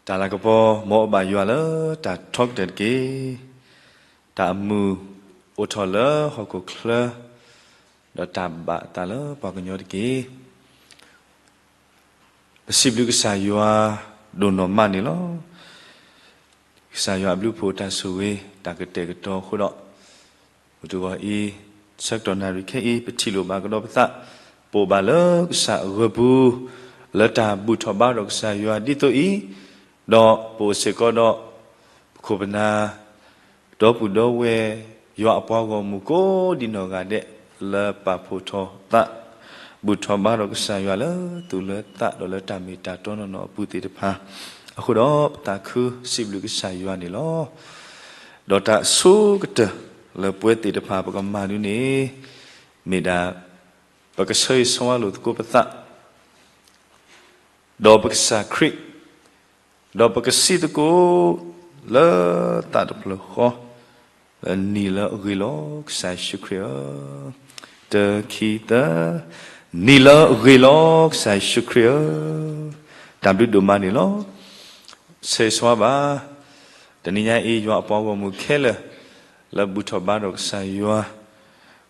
တၢ်လၤကပီၤ မ်အဘၣ်ယွၤလၢတၢ်ထီကတၢၢ်တက့ၢ်. တၢ်အမုာ်အိၣ်ထီၣ်လၢဟီၣ်ခိၣ်ချၢ, ဒီးတၢ်ဘၣ်အသးလၢပှၤကညီတက့ၢ်. ပစံးဘျုးကစၢ်ယွၤဒိၣ်နီၢ်မးန့ၣ်လီၤ. ကစၢ်ယွၤအဘျုးအဖှိၣ်တၢ်ဆိၣ်ဂ့ၤ တၢ်ကတဲာ်ကတီၤအဃိဒီး မုၢ်တဂီၤအံၤ ဆၢကတီၢ်နၣ်ရံၣ်ခဲအံၤ ပထံၣ်လိာ်ဘၣ်ကဒီးပသး ပအိၣ်ဘၣ်လၢကစၢ်အဂၢၤပူၤ လၢတၢ်ဘူၣ်ထီၣ်ဘါထီၣ်ကစၢ်ယွၤဒ်သိးအံၤ, ဒီးပအိၣ်စ့ၢ်ကီးဒီး ပခိၣ်ပနၢ် ဒီပုၢ်ဒီဝဲၢ် ယွၤအပှၤဂီၢ်မုၢ်ကိးဒံနီၢ်ဂၤဒဲး လၢပာ်ဖှိၣ်ထီၣ်သး ဘူၣ်ထီၣ်ဘါထီၣ်ကစၢ်ယွၤလၢသူၣ်လၢသးဒီးလၢတၢ်မ့ၢ်တၢ်တီနီၢ်နီၢ်အပူၤသ့ၣ်တဖၣ်, အဃိဒီးပသးခုစံးဘျုးကစၢ်ယွၤန့ၣ်လီၤ. ဒီးတၢ်အဆိကတၢၢ်လၢပဝဲသ့ၣ်တဖၣ်ပကမၤဒ်န့ၣ် မ့ၢ်ဒၣ် ပကဆၢဂ့ၤဆၢဝါလိာ်သကိးပသး ဒီးပကစၢ်ခရံာ်, ဒီးပကစံးသကိး လၢသးတဖျၢၣ်ဃီ, လၢနံၤလၢအဂ့ၤလီၤ ကစၢ်ယ့ၣ်ၡူးခရံာ်ဧၢ, တၢ ခံ သၢ, နံၤလၢအဂ့ၤလီၤ ကစၢ်ယ့ၣ်ၡူးခရံာ်ဧၢ, တၢ်ဘျုးဒိၣ်မးန့ၣ်လီၤ. ဆၢဂ့ၤဆၢဝါဘၣ် တနံၤညါအံၤ ယွၤအပှၤဂီၢ်မုၢ်ခဲလၢာ် လၢဘူၣ်ထီၣ်ဘါထီၣ်ကစၢ်ယွၤ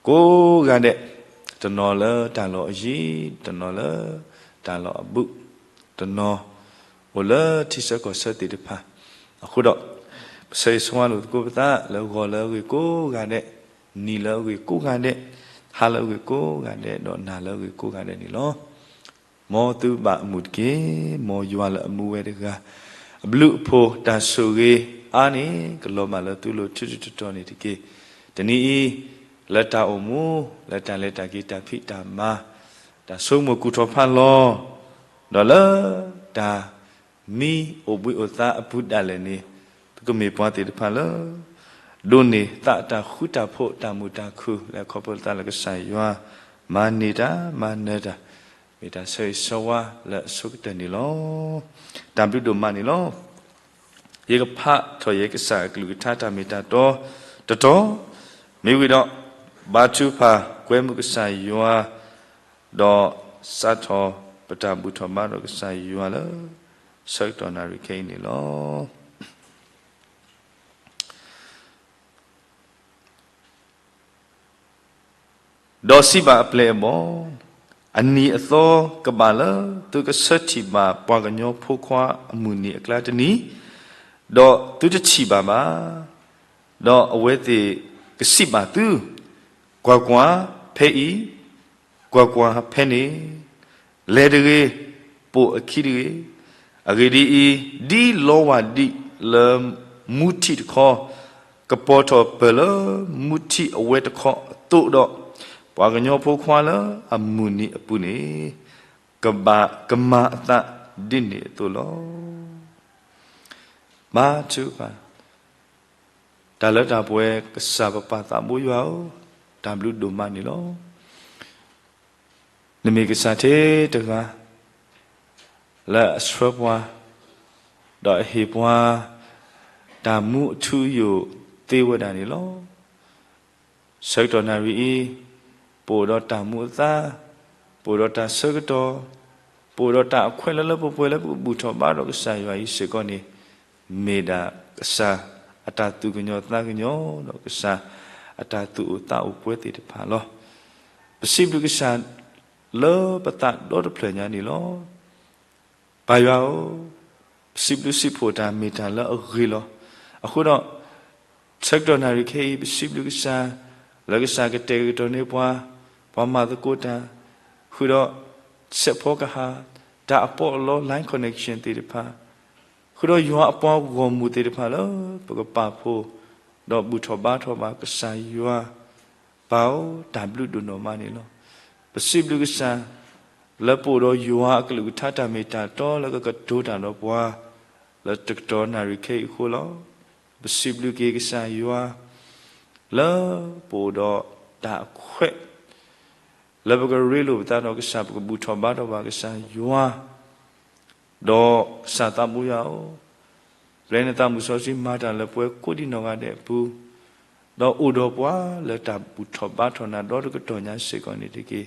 ကိးဂၤဒဲး, တနီၤလၢတၢ်လီၢ်အယံၤ, တနီၤလၢတၢ်လီၢ်အဘူး, တနီၤအိၣ်လၢထံဆၢကီၢ်ဆၢသ့ၣ်တဖၣ်, အဃိဒီး ပဆၢဂ့ၤဆၢဝါလိာ်သကိးပသး လၢဂီၤလၢအဂ့ၤကိးဂၤဒဲး, နံၤလၢအဂ့ၤကိးဂၤဒဲး, ဟါလၢအဂ့ၤကိးဂၤဒဲး, ဒီးနၤလၢအဂ့ၤကိးဂၤဒဲးန့ၣ်လီၤ. မ်သုဘၣ်အမုာ်တက့ၢ်. မ်ယွၤလၢအမူဝဲတဂၤ အဘျုးအဖှိၣ်တၢ်ဆိၣ်ဂ့ၤအါန့ၣ် ကလီၤဘၣ်လၢသုလိၤထူတတီၤန့ၣ်တက့ၢ်. တနံၤအံၤ လၢတၢ်အိၣ်မူ, လၢတၢ်လဲၤတၢ်က့ၤတၢ်ဖံးတၢ်မၤ, တၢ်ဆိကမိၣ်ကူၣ်ထီၣ်ဖးလီၤ, ဒီးလၢတၢ်မံအိၣ်ဘှံးအိၣ်သါအပူၤဒၣ်လဲာ်န့ၣ်, ပကမ့ၢ်ပှၤသ့ၣ်တဖၣ်လၢ ဒိးန့ၢ်သးတၢ်ဃူတၢ်ဖိးတၢ်မုာ်တၢ်ခုၣ်လၢအခီဖျိသးလၢကစၢ်ယွၤ မၤန့ၢ်တၢ်မၤနၢၤတၢ်, မ့ၢ်တၢ်ဆၢဂ့ၤဆၢဝါလၢအဆိကတၢၢ်န့ၣ်လီၤ. တၢ်ဘျုးဒိၣ်မးန့ၣ်လီၤ. ယကဖးထီၣ်ယဲကစၢ်အကလုၢ်ကထါတၢ်မ့ၢ်တၢ်တီတတီၤ, မ့ၢ်ဝံၤဒီး ဘါထုကဖၣ်ကွဲမုာ်ကစၢ်ယွၤ, ဒီးစးထီၣ်ပတၢ်ဘူၣ်ထီၣ်ဘါထီၣ်ကစၢ်ယွၤလၢ ဆၢကတီၢ်နၣ်ရံၣ်ခဲအံၤန့ၣ်လီၤ. ဒီးစံးဘၣ်အပျဲၢ်အဘီၣ်, အနံၤအသီကဘၣ်လၢသုကဆၢထံၣ်ဘၣ်ပှၤကညီဖိခွါအမုၢ်နံၤအကျါတနံၤ, ဒီးသုတထံၣ်ဘၣ်ဘၣ်. ဒီးအဝဲသ့ၣ်ကစံးဘၣ်သု, ကွၢ်ကွၢ်, ဖဲအံၤ, ကွၢ်ကွၢ်, ဖဲန့ၣ်, လဲၤတဂ့ၤ, ပိာ်အခံတဂ့ၤ. အဂ့ၢ်ဒ်အံၤ, ဒ်လီဝၢ်ဒံးလၢမူထံးတခီ ကပီၤထီၣ်ပၢၢ်လၢမူထံးအဝဲတခီအသိးဒီး, ပှၤကညီဖိခွါလၢအမုၢ်နံၤအပူၤန့ၣ် ကဘၣ်ကမၤအသးဒ်န့ၣ်အသိးလီၤ. ဘါထုကဖၣ်, တၢ်လၢတၢ်ပှဲၤကစၢ်ပပၢ်သးဘိယွၤဧၢ, တၢ်ဘျုးဒိၣ်မးန့ၣ်လီၤ. နမ့ၢ်ကစၢ်ထဲတဂၤ လၢအဆှၢပှၤ, ဒီးအဟ့ၣ်ပှၤ တၢ်မူအထူအယိာ်သ့ဝဲဒၣ်န့ၣ်လီၤ. ဆၢကတီၢ်နၣ်ရံၣ်အံၤ, ပအိၣ်ဒီးတၢ်မူအသါ, ပအိၣ်ဒီးတၢ်ဆၢကတီၢ်, ပအိၣ်ဒီးတၢ်အခွဲးလၢလၢပှဲၤပှဲၤလၢပကဘူၣ်ထီၣ်ဘါထီၣ်ကစၢ်ယွၤအံၤစ့ၢ်ကီးန့ၣ်, မ့ၢ်ဒၣ်ကစၢ်အတၢ်သူၣ်ကညီၤသးကညီၤ ဒီးကစၢ်အတၢ်သူၣ်အိၣ်သးအိၣ်ပှဲၤသ့ၣ်တဖၣ်လီၤ. ပစံးဘျုးကစၢ်လၢပသးဒီတဖျၢၣ်ညါန့ၣ်လီၤ. ပၢ်ယွၤဧၢ, ပစံးဘျုးစံးဖှိၣ်တၢ်မ့ၢ်တၢ်လၢအဂ့ၤလီၤ. အဃိဒီး ဆၢကတီၢ်နၣ်ရံၣ်ခဲအံၤ ပစံးဘျုးကစၢ် လၢကစၢ်ကတဲာ်ကတီၤန့ၢ်ပှၤ, ပှၤမၤသကိးတၢ်, ဃုာ်ဒီး စဲးဖီကဟၣ်, တၢ်အပီးအလီ line connection သ့ၣ်တဖၣ်, ဃုာ်ဒီးယွၤအပှၤဂီၢ်မုၢ်သ့ၣ်တဖၣ်လၢ ပကပာ်ဖှိၣ် ဒီးဘူၣ်ထီၣ်ဘါထီၣ်ဘၣ်ကစၢ်ယွၤ, ပၢ်ဧၢ, တၢ်ဘျုးဒိၣ်နီၢ်မးန့ၣ်လီၤ. ပစံးဘျုးကစၢ် လၢပအိၣ်ဒီးယွၤအကလုၢ်ကထါတၢ်မ့ၢ်တၢ်တီလၢကကတိၤတၢ်ဒီးပှၤ လၢတကတီၢ်နၣ်ရံၣ်ခဲအံၤအဃိလီၤ. ပစံးဘျုးက့ၤကစၢ်ယွၤ လၢပအိၣ်ဒီးတၢ်အခွဲး လၢပကရ့လိာ်ပသးဒီးကစၢ် ပကဘူၣ်ထီၣ်ဘါထီၣ်ဘၣ်ကစၢ်ယွၤ, ဒီးကစၢ်သးဘိယွၤဧၢ, ပျဲနသးမုၢ်စီဆှံမၤတၢ်လၢပှၤကိးဒံနီၢ်ဂၤဒဲးအပူၤ, ဒီးအိၣ်ဒီးပှၤလၢတၢ်ဘူၣ်ထီၣ်ဘါထီၣ်နၤဒီတကတီၢ်ညါစ့ၢ်ကီးန့ၣ်တက့ၢ်.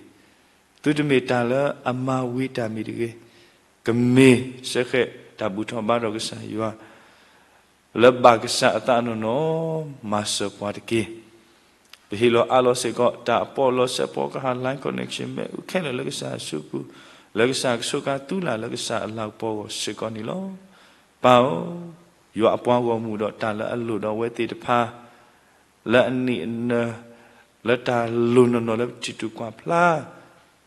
သုတမ့ၢ်တၢ်လၢအမၤဝံၤတၢ်မံၤတဂ့ၤ, ကမ့ၢ်စ့ၢ်ကီး တၢ်ဘူၣ်ထီၣ်ဘါထီၣ်ကစၢ်ယွၤ လၢဘၣ်ကစၢ်အသးအနီၢ်နီၢ် မၤစၢၤပှၤတက့ၢ်. ပဟ့ၣ်လီၤအးလီၤစ့ၢ်ကီး တၢ်အပီးအလီ စဲးဖီကဟၣ် line connection မ့ၣ်အူခဲလၢာ်လၢကစၢ်အစုပူၤ, လၢကစၢ်ကဆိးကါသူလၢ်လၢကစၢ်အလၤကပီၤအဂီၢ်စ့ၢ်ကီးန့ၣ်လီၤ. ပၢ်ဧၢ, ယွၤအပှၤဂီၢ်မုၢ်ဒီးတၢ်လၢအလိၣ်ဒီးအဝဲသ့ၣ်တဖၣ် လၢအနံၣ်အနၢၤ လၢတၢ်လိၣ်နီၢ်နီၢ်လၢပထံၣ်တူၢ်ကွၢ်ဖျါ,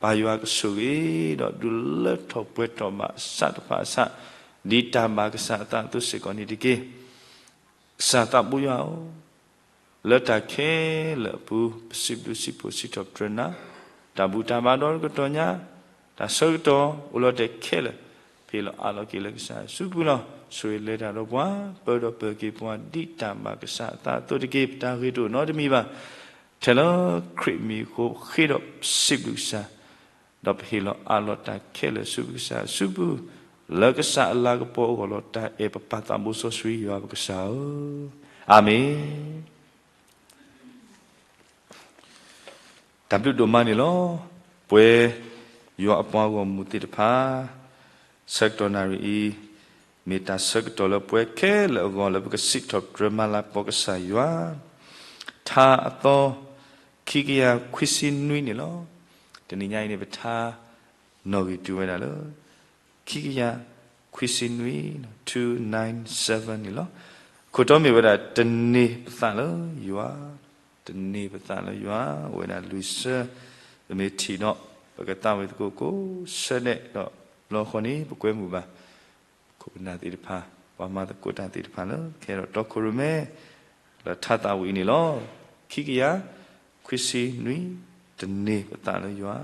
ပၢ်ယွၤကဆိၣ်ဂ့ၤ ဒီးဒုးလၢထီၣ်ပှဲၤထီၣ်ဘၣ်အစးတဖၣ်အစး, ဒ်တၢ်ဘၣ်ကစၢ်အသးအသိးစ့ၢ်ကီးန့ၣ်တက့ၢ်. ကစၢ်သးဘိယွၤဧၢ, လၢတၢ်ခဲလၢာ်အပူၤ ပစံးဘျုးစံးဖှိၣ်စံးထီၣ်ပတြၢၤနၤ, တၢ်ဘူၣ်တၢ်ဘါဒီတကတီၢ်ညါ, တၢ်ဆၢကတီၢ်အိၣ်လီၤတဲာ်ခဲလၢာ်, ပဟ့ၣ်လီၤအးလီၤက့ၤလၢကစၢ်အစုပူၤလီၤ. ဆိၣ်ဂ့ၤလၢတၢ်ဒီးပှၤ, ပၢဒီးပၢၤက့ၤပှၤ ဒ်တၢ်ဘၣ်ကစၢ်အသးအသိးတက့ၢ်. ပတၢ်ဂ့ၤတအိၣ်နီတမံၤဘၣ်. ထဲလၢခရံာ်မံၤအဃိ ဃ့ဒီးစံးဘျုးကစၢ်, ဒီးပဟ့ၣ်လီၤအးလီၤတၢ်ခဲလၢာ်ဆူကစၢ်အစုပူၤ, လၢကစၢ်အလၤကပီၤအဂီၢ်လီၤ. တၢ်အဲၣ်ပပၢ်သးဘိစီဆှံယွၤပကစၢ်ဧၢ, အၤမ့ၣ်. တၢ်ဘျုးဒိၣ်မးန့ၣ်လီၤ. ပှဲၤယွၤအပှၤဂီၢ်မုၢ်သ့ၣ်တဖၣ်, ဆၢကတီၢ်နၣ်ရံၣ်အံၤ, မ့ၢ်တၢ်ဆၢကတီၢ်လၢပှဲၤခဲလၢာ်အဂီၢ် လၢပကစံးထီၣ်ပတြၢၤမၤလၤကပီၤကစၢ်ယွၤ, ထါအသီ ခံကယၤခွံဆံနွံန့ၣ်လီၤ. တနံၤညါအံၤန့ၣ် ပထါနီၣ်ဂံၢ်တုၤဝဲဒၣ်လၢ ခံကယၤခွံဆံနွံ, two nine seven န့ၣ်လီၤ. ခိၣ်တီမ့ၢ်ဝဲဒၣ် တန့ၢ်ပသးလၢယွၤ, တန့ၢ်ပသးလၢယွၤ, အိၣ်ဝဲဒၣ်လွံၢ်ဆၢ, ပမ့ၢ်ထံၣ်ဒီး ပကသးဝံၣ်သကိးကိးဆၢဒဲးဒီး လီၤဃီန့ၣ် ပကွဲမုာ်ဘၣ် ပခိၣ်ပနၢ်သ့ၣ်တဖၣ်, ပှၤမၤသကိးတၢ်သ့ၣ်တဖၣ်လၢ ကဟဲဒီးတီခိၣ်ရိၣ်မဲ လၢထါသးဝံၣ်အံၤန့ၣ်လီၤ. ခံကယၤခွံဆံနွံ, တန့ၢ်ပသးလၢယွၤ.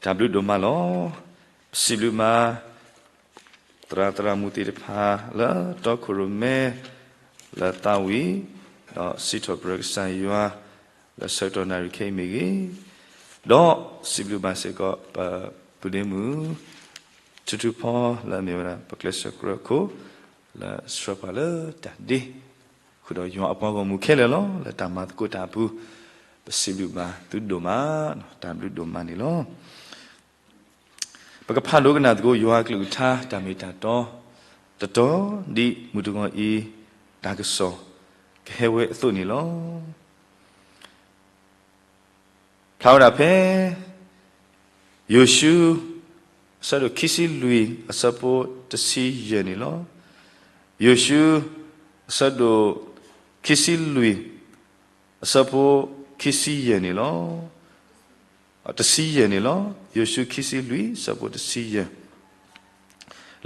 တၢ်ဘျုးဒိၣ်မးလီၤ. ပစံးဘျုးမး သရၣ်သရၣ်မုၣ်သ့ၣ်တဖၣ်လၢတီခိၣ်ရိၣ်မဲ လၢသးဝံၣ် ဒီးစံးထီၣ်ပတြၢၤကစၢ်ယွၤ လၢဆၢကတီၢ်နၣ်ရံၣ်ခဲအံၤမ့ၢ်ဂ့ၤ, ဒီးစံးဘျုးဘၣ်စ့ၢ်ကီး ပပုၢ်ဒ့မုၣ် ထူထူဖီ လၢအမ့ၢ်ဝဲဒၣ် ပကျဲးစၢးကြၢးခိၣ် လၢဆှၢပှၤလၢတၢ်ဒ့ ဃုာ်ဒီးယွၤအပှၤဂီၢ်မုၢ်ခဲလၢာ်လီၤ. လၢတၢ်မၤသကိးတၢ်အပူၤ ပစံးဘျုးဘၣ်သုဒိၣ်မး, တၢ်ဘျုးဒိၣ်မးန့ၣ်လီၤ. ပကဖးဒိကနၣ်သကိးယွၤအကလုၢ်ကထါတၢ်မ့ၢ်တၢ်တီ, တတီၤဒ်မုၢ်တဂီၤအံၤ တၢ်ကစီၣ်ကဟဲဝဲအသိးန့ၣ်လီၤ. ဖျါဝဲဒၣ်ဖဲ ယိၤၡူ အဆၢဒိၣ်ခံဆံလွံၢ် အဆၢဖိတဆံယဲၢ်န့ၣ်လီၤ. ယိၤၡူ အဆၢဒိၣ်ခံဆံလွံၢ် အဆၢဖိခံဆံယဲၢ်န့ၣ်လီၤ. တဆံယဲၢ်န့ၣ်လီၤ. ယိၤၡူခံဆံလွံၢ် အဆၢဖိတဆံယဲၢ်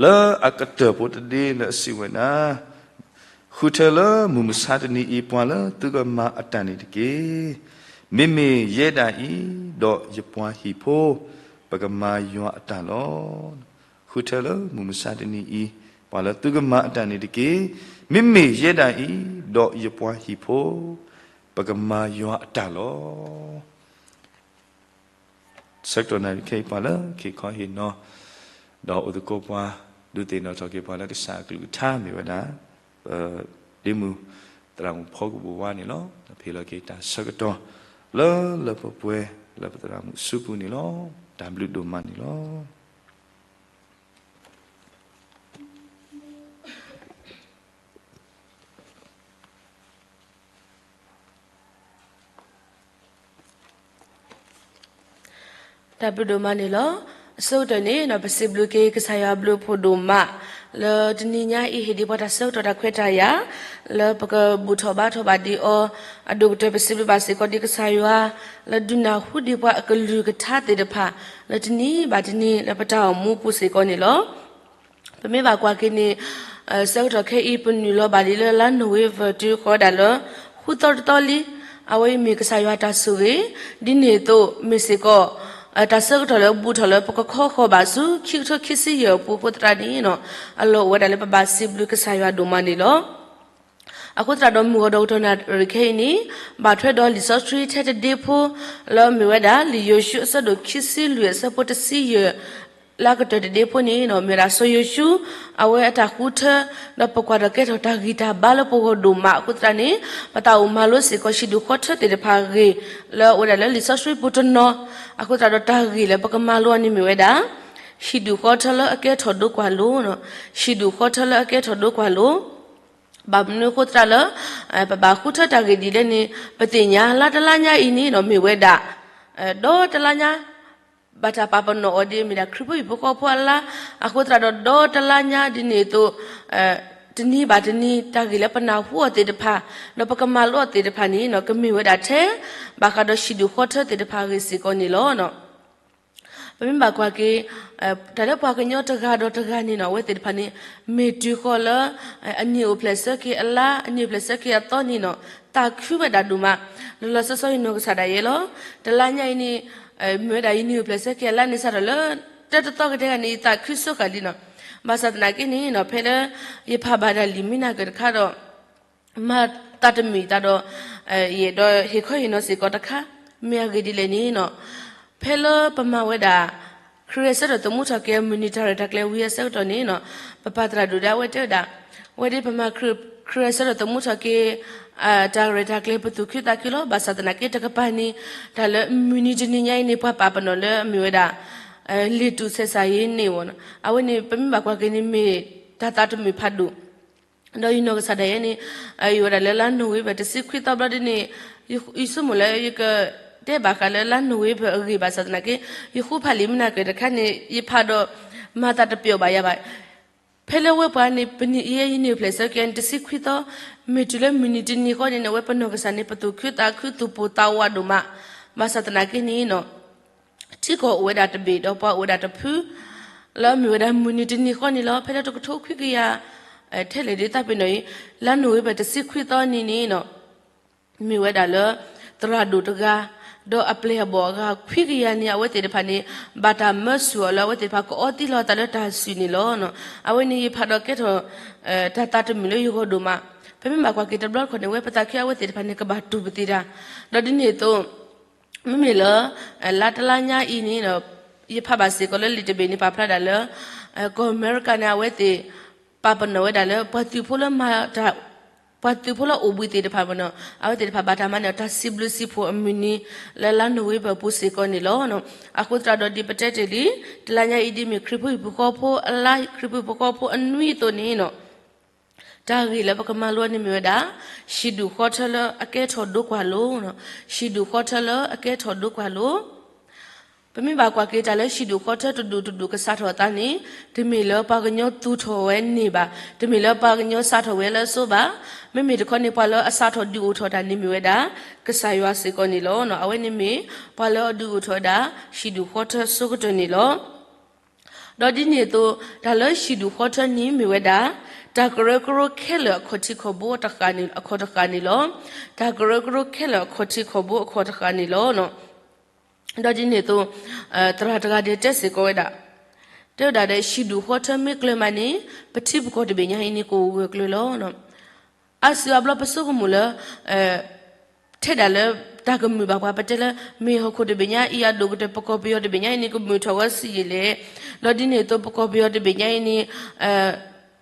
လၢအကတၢၢ်ဖိတဒ့လၢအစံးဝဲဒၣ်, ဃုထၢလၢမုၢ်မဆါတနံၤအံၤ ပှၤလၢသုကမၤအတၢ်န့ၣ်တက့ၢ်. မ့မ့ၢ်ယဲဒၣ်အံၤ, ဒီးယပှၤဟံၣ်ဖိ, ပကမၤယွၤအတၢ်လီၤ. ဃုထၢလၢမုၢ်မဆါတနံၤအံၤ, ပှၤလၢသုကမၤအတၢ်န့ၣ်တက့ၢ်. မ့မ့ၢ်ယဲဒၣ်အံၤ, ဒီးယပှၤဟံၣ်ဖိ, ပကမၤယွၤအတၢ်လီၤ. ဆၢကတီၢ်နၣ်ရံၣ်ခဲအံၤ ပှၤလၢက့ၤခီဟ့ၣ်နီၤ, ဒီးအိၣ်သကိးပှၤ ဒုးသ့ၣ်နီၣ်ထီၣ်က့ၤပှၤလၢကစၢ်အကလုၢ်ကထါမ့ၢ်ဝဲဒၣ် ပဒ့မုၣ်သရၣ်မုၣ်ဖီကဘိၣ်ဝါန့ၣ်လီၤ. ဒီးဖဲလီၤက့ၤတၢ်ဆၢကတီၢ် လၢလၢပှဲၤပှဲၤ လၢပသရၣ်မုၣ်အစုပူၤန့ၣ်လီၤ. တၢ်ဘျုးဒိၣ်မးန့ၣ်လီၤ. တၢ်ဘျုးဒိၣ်မးန့ၣ်လီၤ. အဆိကတၢၢ်န့ၣ် ပစံးဘျုးက့ၤကစၢ်ယွၤဘျုးဖှိၣ်ဒိၣ်မး လၢတနံၤညါအံၤ ဟ့ၣ်ဒံးပှၤတၢ်ဆၢကတီၢ်တၢ်ခွဲးတၢ်ယာ် လၢပကဘူၣ်ထီၣ်ဘါထီၣ်ဘၣ်ဒံးအီၤ, အဒိၣ်ကတၢၢ်ပစံးဘျုးဘၣ်စ့ၢ်ကီးဒံးကစၢ်ယွၤ လၢဒုးနၢ်ဟူဒံးပှၤအကလုၢ်ကထါသ့ၣ်တဖၣ် လၢတနံၤဘၣ်တနံၤလၢပတၢ်အိၣ်မူပူၤစ့ၢ်ကီးန့ၣ်လီၤ. ပမ့ၢ်ဘၣ်ကွၢ်က့ၤန့ၣ် ဆၢကတီၢ်ခဲအံၤ ပနုာ်လီၤဘၣ်လံလၢလါနိၣ်ဝ့ဘၢၣ်တုၤဃီၤဒၣ်လၢ ဃုသီတသီလံ. အဝဲအံၤမ့ၢ်ကစၢ်ယွၤတၢ်ဆိၣ်ဂ့ၤ, ဒ်န့ၣ်အသိး မ့ၢ်စ့ၢ်ကီး တၢ်ဆၢကတီၢ်လၢအဘူးထီၣ်လၢပကခီဃီၤဘၣ်ဆူခံကထိခံဆံယဲၢ်အပူၤအဃိသတးန့ၣ် အလီၢ်အိၣ်ဝဲဒၣ်လၢပဘၣ်စံးဘျုးကစၢ်ယွၤဒိၣ်မးန့ၣ်လီၤ. အဃိသတးဒီးမုၢ်ဂီၤဒီးကတီၢ်နၣ်ရံၣ်ခဲအံၤန့ၣ် ဘၣ်ထွဲဒီးလံာ်စီဆှံထဲတဒ့ဖိ လၢမ့ၢ်ဝဲဒၣ် လံာ်ယိၤၡူအဆၢဒိၣ်ခံဆံလွံၢ်အဆၢဖိတဆံယဲၢ် လၢအကတၢၢ်တဒ့ဖိန့ၣ် မ့ၢ်ဝဲဒၣ်စီၤယိၤၡူ အဝဲအတၢ်ဃုထၢ ဒီးပကွၢ်ဒီးကဲထီၣ်တၢ်ဂံၢ်တၢ်ဘါလၢပဂီၢ်ဒိၣ်မးအဃိသတးန့ၣ် ပသးအိၣ်မၤလိစ့ၢ်ကီးဟံၣ်ဒူၣ်ဃီထၢသ့ၣ်တဖၣ်အဂ့ၢ် လၢအဝဲဒၣ်လၢလံာ်စီဆှံပူၤတနီၤ အဃိသတးဒီးတၢ်ဂ့ၢ်လၢပကမၤလိအီၤန့ၣ်မ့ၢ်ဝဲဒၣ် ဟံၣ်ဒူၣ်ဃီထၢလၢအကဲထီၣ်ဒိကွၢ်လိၤ, ဟံၣ်ဒူၣ်ဃီထၢလၢအကဲထီၣ်ဒိကွၢ်လိၤ ဘၣ်မနုၤအဃိသတးလၢ ပဘၣ်ဃုထၢတၢ်ဂ့ၢ်ဒ်လဲၣ်န့ၣ် ပသ့ၣ်ညါလါတလါညါအံၤန့ၣ်ဒီးမ့ၢ်ဝဲဒၣ် ဒီတလါညါ ဘၣ်တၢ်ပာ်ပနီၣ်အီၤဒ်မ့ၢ်ဒၣ်ခရံာ်ဖိဟံၣ်ဖိဃီဖိအလါ အဃိသတးဒီးဒီတလါညါဒ်န့ၣ်အသိး တနံၤဘၣ်တနံၤတၢ်ဂ့ၢ်လၢပနၢ်ဟူအီၤသ့ၣ်တဖၣ် ဒီးပကမၤလိအီၤသ့ၣ်တဖၣ်န့ၣ် ကမ့ၢ်ဝဲဒၣ်ထဲ ဘၣ်ဃးဒီးဟံၣ်ဒူၣ်ဃီထၢသ့ၣ်တဖၣ်အဂ့ၢ်စ့ၢ်ကီးန့ၣ်လီၤ. ပမ့ၢ်ဘၣ်ကွၢ်က့ၤ တၢ်လၢပှၤကညီတဂၤဒီးတဂၤန့ၣ်နီၤ အဝဲသ့ၣ်တဖၣ်န့ၣ် မ့ၢ်တုၤဃီၤလၢ အနံၣ်အိၣ်ဖျဲၣ်ဆၢက့ၤအလါ အနံၣ်အိၣ်ဖျဲၣ်ဆၢက့ၤအသီန့ၣ်နီၤ သးခုဝဲဒၣ်ဒိၣ်မး လီၤလီၤဆီဆီယနီၢ်ကစၢ်ဒၣ်ယဲလီၤ. တလါညါအံၤန့ၣ် မ့ၢ်ဝဲဒၣ်ယနံၣ်အိၣ်ဖျဲၣ်ဆၢက့ၤအလါန့ၣ်စးထီၣ်လၢ တၢတသီကတဲဂၤန့ၣ် ယသးခုဆိဃာ်လံနီၤ. ဘၣ်ဆၣ်သနာ်က့န့ၣ်နီၤ ဖဲလၢ ယဖးဘၣ်ဒၣ်လံာ်မံနၤကၢၢ်တခါဒီး မၤသးတမုာ်သးဒီး ယအဲၣ်ဒိးဟ့ၣ်ခီဟ့ၣ်နီၤစ့ၢ်ကီးတခါ မ့ၢ်အဂ့ၢ်ဒ်လဲၣ်န့ၣ်နီၤ ဖဲလၢပမၤဝဲဒၣ် ခရံာ်အဆၢထၢၣ်သမူထီၣ်က့ၤအမုၢ်နံၤတၢ်ရဲၣ်တၢ်ကျဲၤဝံၤအဆၢကတီၢ်န့ၣ်နီၤ ပပၢ်သရၣ်ဒိၣ်ဒၣ်ဝဲတဲဝဲဒၣ် ဝဲဒ်ပမၤခရံာ်အဆၢထၢၣ်သမူထီၣ်က့ၤ တၢ်ရဲၣ်တၢ်ကျဲၤပသူၣ်ခုသးခုလီၤ. ဘၣ်ဆၣ်သနာ်က့တကပၤန့ၣ် တၢ်လၢမုၢ်နံၤတနံၤညါအံၤန့ၣ် ပှၤပာ်ပနီၣ်လၢအမ့ၢ်ဝဲဒၣ် လ့ၣ်တူၣ်ဆဲးစၢ်ယ့န့ၣ်ဝဲနီၤ အဝဲန့ၣ် ပမ့ၢ်ဘၣ်ကွၢ်က့ၤန့ၣ်မ့ၢ်တၢ်သးတမုာ်ဖးဒိၣ် ဒီးယနီၢ်ကစၢ်ဒၣ်ယဲန့ၣ် ယအိၣ်ဝဲဒၣ်လၢလါနိၣ်ဝ့ဘၢၣ်တဆံခွံသီဘျီဒ်န့ၣ် ယဆိကမိၣ်လၢယကတဲဘၣ်ဃးလၢလါနိၣ်ဝ့ဘၢၣ်အဂ့ၢ်ဘၣ်ဆၣ်သနာ်က့ ယဃုဖးလံာ်မံနၤကၢၢ်တခါန့ၣ် ယဖးဒီး မၤသးတပျီာ်ဘၣ်ယၤဘၣ်. ဖဲလၢဝဲပှၤန့ၣ် ပနံၣ်အံၤယနံၣ်အိၣ်ဖျဲၣ်ဆၢက့ၤန့ၣ် တဆံခွံသီ မ့ၢ်တုၤလၢမုၢ်နံၤတနံၤဃီန့ၣ် အဝဲပနီၢ်ကစၢ်န့ၣ် ပသူၣ်ခုသးခုသူၣ်ပိၢ်သးဝးဒိၣ်မး ဘၣ်ဆၣ်သနာ်က့န့ၣ်နီၤ ထံကီၢ်အိၣ်ဝဲဒၣ်တဘ့ၣ်ဒီးပှၤအိၣ်ဝဲဒၣ်တဖု လၢအမ့ၢ်ဝဲဒၣ်မုၢ်နံၤတနံၤဃီန့ၣ်လီၤ. ဖဲလၢတကထိခွံကယၤ ထဲလဲၣ်ဒ်သးပ့ၤနီၣ်အံၤ လါနိၣ်ဝ့ဘၢၣ်တဆံခွံသီနံၤန့ၣ်နီၤ မ့ၢ်ဝဲဒၣ်လၢ သရၣ်ဒိၣ်တဂၤ ဒီးအပျဲၢ်အဘီၣ်အဂၤခွံကယၤန့ၣ် အဝဲသ့ၣ်တဖၣ်န့ၣ် ဘၣ်တၢ်မၢဆူၣ်အီၤလၢအဝဲသ့ၣ်တဖၣ်ကအီသံလီၤအသးလၢတၢ်ဆူၣ်န့ၣ်လီၤ. အဝဲန့ၣ်ယဖးဒီးကဲထီၣ် တၢ်သးတမုာ်လၢယဂီၢ်ဒိၣ်မး. ပမ့ၢ်ဘၣ်ကွၢ်က့ၤတဘျီတခီၣ်န့ၣ် အဝဲပသးခုအဝဲသ့ၣ်တဖၣ်န့ၣ် ကဘၣ်တူၢ်ပသံတၢ် ဒီးဒ်န့ၣ်အသိး မ့မ့ၢ်လၢ လါတလါညါအံၤန့ၣ် ယဖးဘၣ်စ့ၢ်ကီးလၢလံာ်တဘ့ၣ်န့ၣ် ပာ်ဖျါဒၣ်လၢ ကီၢ်အမဲရကၤန့ၣ် အဝဲသ့ၣ် ပာ်ပနီၣ်ဝဲဒၣ်လၢ ပှၤသုးဖိလၢမၤတၢ် ပှၤသုးဖိလၢအိၣ်ဘှံးသ့ၣ်တဖၣ်မ့ၢ်နီၤ အဝဲသ့ၣ်တဖၣ်ဘၣ်တၢ်မၤန့ၢ်အီၤတၢ်စံးဘျုးစံးဖှိၣ်အမုၢ်နံၤ လၢလါနိၣ်ဝ့ဘၢၣ်ပူၤစ့ၢ်ကီးန့ၣ်လီၤ. အဃိသတးဒီးဒ်ပတဲတ့ၢ်လံ တလါညါအံၤဒ်မ့ၢ်ခရံာ်ဖိဟံၣ်ဖိဃီဖိအလါ ခရံာ်ဖိဟံၣ်ဖိဃီဖိအနွံအသိးန့ၣ်နီၤ တၢ်ဂ့ၢ်လၢပကမၤလိန့ၣ်မ့ၢ်ဝဲဒၣ် ဟံၣ်ဒူၣ်ဃီထၢလၢအကဲထီၣ်ဒိကွၢ်လိ, ဟံၣ်ဒူၣ်ဃီထၢလၢအကဲထီၣ်ဒိကွၢ်လိ. ပမ့ၢ်ဘၣ်ကွၢ်က့ၤတၢ်လၢဟံၣ်ဒူၣ်ဃီထၢတဒူၣ်တဒူၣ်ကစးထီၣ်အသးန့ၣ် တမ့ၢ်လၢပှၤကညီသူၣ်ထီၣ်ဝဲန့ၢ်ဘၣ်, တမ့ၢ်လၢပှၤကညီစးထီၣ်ဝဲလၢအစိဘၣ်, မ့မ့ၢ်တခီန့ၣ် ပှၤလၢအစးထီၣ်ဒုးအိၣ်ထီၣ်တၢ်န့ၣ်မ့ၢ်ဝဲဒၣ် ကစၢ်ယွၤစ့ၢ်ကီးန့ၣ်လီၤ. အဝဲန့ၣ်မ့ၢ် ပှၤလၢအဒုးအိၣ်ထီၣ်ဝဲဒၣ် ဟံၣ်ဒူၣ်ဃီထၢအဆိကတၢၢ်န့ၣ်လီၤ. ဒီးဒ်န့ၣ်အသိး တၢ်လၢဟံၣ်ဒူၣ်ဃီထၢန့ၣ်မ့ၢ်ဝဲဒၣ် တၢ်ကရၢကရိခဲလၢာ်အခီၣ်ထံးခီၣ်ဘိအခီၣ်တဃၣ်န့ၣ်လီၤ. တၢ်ကရၢကရိခဲလၢာ်အခီၣ်ထံးခီၣ်ဘိအခီၣ်တဃၣ်န့ၣ်လီၤ. ဒီးဒ်န့ၣ်အသိး သရၣ်တဂၤဒဲးတဲစ့ၢ်ကီးဝဲဒၣ်, တဲဝဲဒၣ်ဒီး ဟံၣ်ဒူၣ်ဃီထၢမ့ၢ်ကျၢၤမးန့ၣ် ပထံပကီၢ်တဘ့ၣ်ညါအံၤန့ၣ် ကအိၣ်ဂၢၢ်ကျၢၤလီၤ. အါစုအါဘျီပဆိကမိၣ်လၢ ထဲဒၣ်လၢတၢ်ကမုာ်ဘၣ်ပှၤ ပတဲလၢ မ့ၢ်ဟီၣ်ခိၣ်တဘ့ၣ်ညါအံၤအဒိၣ်ကတၢၢ် ပကီၢ်ပယီၤတဘ့ၣ်ညါအံၤန့ၣ် ကမုာ်ထီၣ်ဝဲဆံးယံာ်လဲၣ်, ဒီးဒ်န့ၣ်အသိး ပကီၢ်ပယီၤတဘ့ၣ်ညါအံၤန့ၣ်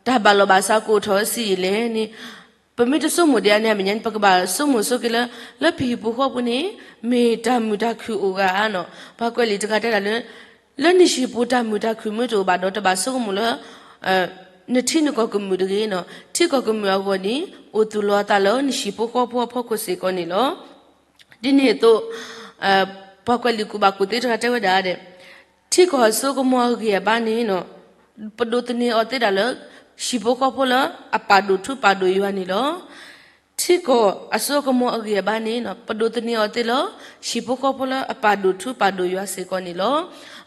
တၢ်ဘၣ်လီၤဘၣ်စးကအိၣ်ထီၣ်ဝဲဆံးယံာ်လဲၣ်န့ၣ်, ပမ့ၢ်တဆိကမိၣ်ဒံးအန့ၣ်အမဲာ်ညါန့ၣ် ပကဘၣ်ဆိကမိၣ်ဆိက့ၤလၢ လၢပဟံၣ်ပူၤဃီပူၤန့ၣ် မ့ၢ်တၢ်မုာ်တၢ်ခုၣ်အိၣ်ဂၤဧါနီၤ. ပှၤကွဲးလံာ်တဂၤတဲဒၣ်လၢ လၢနဟံၣ်ပူၤတၢ်မုာ်တၢ်ခုၣ်မ့ၢ်တအိၣ်ဘၣ်ဒီး တဘၣ်ဆိကမိၣ်လၢ နထံနကီၢ်ကမုာ်တဂ့ၤနီၤ. ထံကီၢ်ကမုာ်အဂီၢ်န့ၣ် အိၣ်သူၣ်လီၤအသးလၢနဟံၣ်ဖိဃီဖိအဖီခိၣ်စ့ၢ်ကီးန့ၣ်လီၤ. ဒ်န့ၣ်အသိး ပှၤကွဲးလံာ်ကူၣ်ဘၣ်ကူၣ်သ့တဂၤတဲဝဲဒၣ်ဒီး ထံကီၢ်အစိကမီၤအဂံၢ်အဘါန့ၣ် ပဒိးသန့ၤအီၤသ့ဒၣ်လၢ ဟံၣ်ဖိဃီဖိလၢအပာ်ဒိၣ်ထူပာ်ဒိၣ်ယွၤန့ၣ်လီၤ. ထံကီၢ်အစိကမီၤအဂံၢ်အဘါန့ၣ် ပဒိးသန့ၤအီၤသ့လၢ ဟံၣ်ဖိဃီဖိလၢအပာ်ဒိၣ်ထူပာ်ဒိၣ်ယွၤစ့ၢ်ကီးန့ၣ်လီၤ.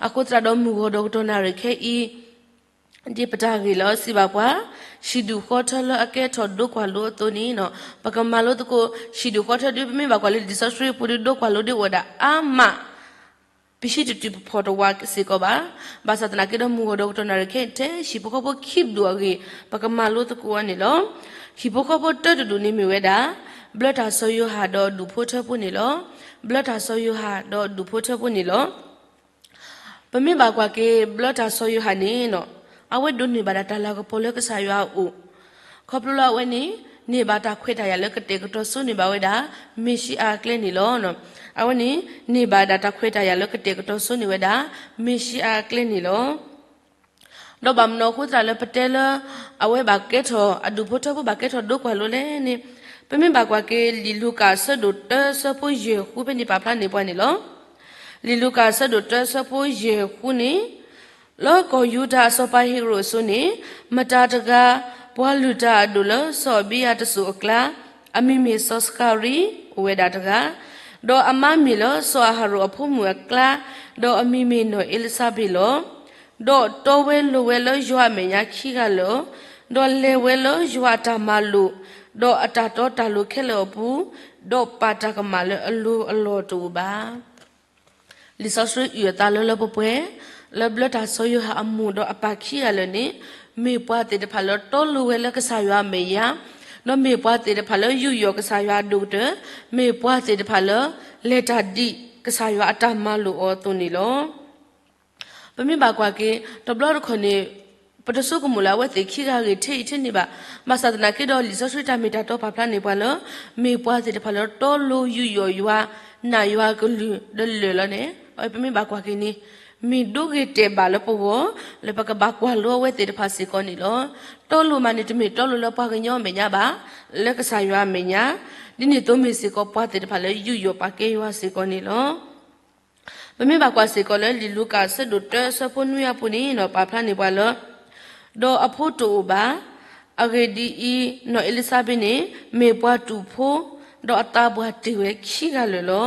အဃိသတးဒီးမုၢ်ဂီၤဒီးကတီၢ်နၣ်ရံၣ်ခဲအံၤ ဒ်ပတၢ်ဂ့ၢ်လၢစံးဘၣ်ပှၤ ဟံၣ်ဒူၣ်ဃီထၢလၢအကဲထီၣ်ဒိကွၢ်လိအသိးန့ၣ် ပကမၤလိသကိး ဟံၣ်ဒူၣ်ဃီထၢဒ်ပမ့ၢ်ဘၣ်ကွၢ်လၢလံာ်စီဆှံပူၤဒ်ဒိကွၢ်လိဒ်အိၣ်ဝဲဒၣ်အါမး ပဟံးတတုၤပဖီၣ်တဝးစ့ၢ်ကီးဘၣ်. ဘၣ်ဆၣ်သနာ်က့ဒီးမုၢ်ဂီၤဒီးကတီၢ်နၣ်ရံၣ်ခဲအံၤထဲ ဟံၣ်ဖိဃီဖိခံဒူၣ်အဂ့ၢ် ပကမၤလိသကိးအီၤန့ၣ်လီၤ. ဟံၣ်ဖိဃီဖိတၢတဒူၣ်န့ၣ်မ့ၢ်ဝဲဒၣ် ဘျၢတၢ်စီၤယိၤဟၣ်ဒီးဒူၣ်ဖိထၢဖိန့ၣ်လီၤ. ဘျၢတၢ်စီၤယိၤဟၣ်ဒီးဒူၣ်ဖိထၢဖိန့ၣ်လီၤ. ပမ့ၢ်ဘၣ်ကွၢ်က့ၤ ဘျၢတၢ်စီၤယိၤဟၣ်န့ၣ် အဝဲဒိးန့ၢ်ဘၣ်ဒၣ်တၢ်လၤကပီၤလၢကစၢ်ယွၤအအိၣ်, ခီဖျိလၢအဝဲန့ၣ် န့ၢ်ဘၣ်တၢ်ခွဲးတၢ်ယာ်လၢကတဲာ်ကတီၤစိန့ၢ်ဘၣ်ဝဲဒၣ် မ့ၣ်ၡံအၤအကျဲန့ၣ်လီၤ. အဝဲန့ၣ် န့ၢ်ဘၣ်ဒၣ်တၢ်ခွဲးတၢ်ယာ်လၢကတဲာ်ကတီၤစိန့ၢ်ဝဲဒၣ် မ့ၣ်ၡံအၤအကျဲန့ၣ်လီၤ. ဒီးဘၣ်မနုၤအဃိသတးလၢပတဲလၢ အဝဲဘၣ်ကဲထီၣ် အဒူၣ်ဖိထၢဖိဘၣ်ကဲထီၣ်ဒိကွၢ်လိလဲၣ်န့ၣ်, ပမ့ၢ်ဘၣ်ကွၢ်က့ၤ လံာ်လူၤကၣ်အဆၢဒိၣ်တၢ အဆၢဖိယဲၢ်ဃုဖဲန့ၣ်ပာ်ဖျါန့ၢ်ပှၤန့ၣ်လီၤ. လံာ်လူၤကၣ်အဆၢဒိၣ်တၢ အဆၢဖိယဲၢ်ဃုန့ၣ်, လၢကီၢ်ယူဒၤအစီၤပၤဟ့ၤရိာ်အစိၤန့ၣ်, မတၤတဂၤ ပှၤလုၢ်တၢ်အဒိၣ်လၢစီၤအဘံယၤတစိၤအကျါ, အမံၤမ့ၢ်စီၤစကၤရံ အိၣ်ဝဲဒၣ်တဂၤ, ဒီးအမါမ့ၢ်လၢစီၤအၤဟရိၣ်အဖိမုၣ်အကျါ, ဒီးအမံၤမ့ၢ်နီၢ်အ့လံစဘ့းလီၤ. ဒီးတီဝဲလိၤဝဲလၢယွၤအမဲာ်ညါခံဂၤလၢာ်, ဒီးလဲၤဝဲလၢယွၤအတၢ်မၤလိာ်, ဒီးအတၢ်တီတၢ်လိၤခဲလၢာ်အပူၤ, ဒီးပာ်တၢ်ကမၣ်လၢအလိၤအလီၢ်တအိၣ်ဘၣ်. လံာ်စီဆှံအုၣ်အသးလၢလၢပှဲၤပှဲၤ, လၢဘျၢတၢ်စီၤယိၤဟၣ်အမိၢ်ဒီးအပၢ်ခံဂၤလၢာ်န့ၣ်, မ့ၢ်ပှၤသ့ၣ်တဖၣ်လၢတီလိၤဝဲလၢကစၢ်ယွၤအမဲာ်ညါ, ဒီးမ့ၢ်ပှၤသ့ၣ်တဖၣ်လၢယူးယီၣ်ကစၢ်ယွၤအဒိၣ်ကတၢၢ်, မ့ၢ်ပှၤသ့ၣ်တဖၣ်လၢ လဲၤတၢ်ဒ်ကစၢ်ယွၤအတၢ်မၤလိာ်အီၤအသိးန့ၣ်လီၤ. ပမ့ၢ်ဘၣ်ကွၢ်က့ၤ တဘျီတခီၣ်န့ၣ် ပတဆိကမိၣ်လၢအဝဲသ့ၣ်ခံဂၤဂ့ၢ်ထဲအံၤထဲန့ၣ်ဘၣ်. ဘၣ်ဆၣ်သနာ်က့ဒီး လံာ်စီဆှံတၢ်မ့ၢ်တၢ်တီပာ်ဖျါန့ၢ်ပှၤလၢ မ့ၢ်ပှၤသ့ၣ်တဖၣ်လၢတီလိၤယူးယီၣ်ယွၤ, နာ်ယွၤအကလုၢ်ဒီးလၢာ်လီၤန့ၣ်, အဝဲပမ့ၢ်ဘၣ်ကွၢ်က့ၤန့ၣ် မ့ၢ်ဒိဂ့ၤတဲာ်ဘၣ်လၢပဂီၢ် လၢပကဘၣ်ကွၢ်လိအဝဲသ့ၣ်တဖၣ်စ့ၢ်ကီးန့ၣ်လီၤ. တီလိၤမးန့ၣ် တမ့ၢ်တီလိၤလၢပှၤကညီအမဲာ်ညါဘၣ်, လၢကစၢ်ယွၤအမဲာ်ညါ, ဒ်န့ၣ်အသိးမ့ၢ်စ့ၢ်ကီးပှၤသ့ၣ်တဖၣ်လၢယူးယီၣ်ပာ်ကဲယွၤစ့ၢ်ကီးန့ၣ်လီၤ. ပမ့ၢ်ဘၣ်ကွၢ်စ့ၢ်ကီးလၢလံာ်လူၤကၣ်အဆၢဒိၣ်တၢအဆၢဖိနွံအပူၤန့ၣ် ပာ်ဖျါန့ၢ်ပှၤလၢ ဒီးအဖိတအိၣ်ဘၣ်. အဂ့ၢ်ဒ်အံၤ, နီၢ်အ့လံစဘ့းန့ၣ် မ့ၢ်ပှၤတူာ်ဖိ, ဒီးအသးပှၢ်တ့ၢ်ဝဲခံဂၤလၢာ်လီၤ.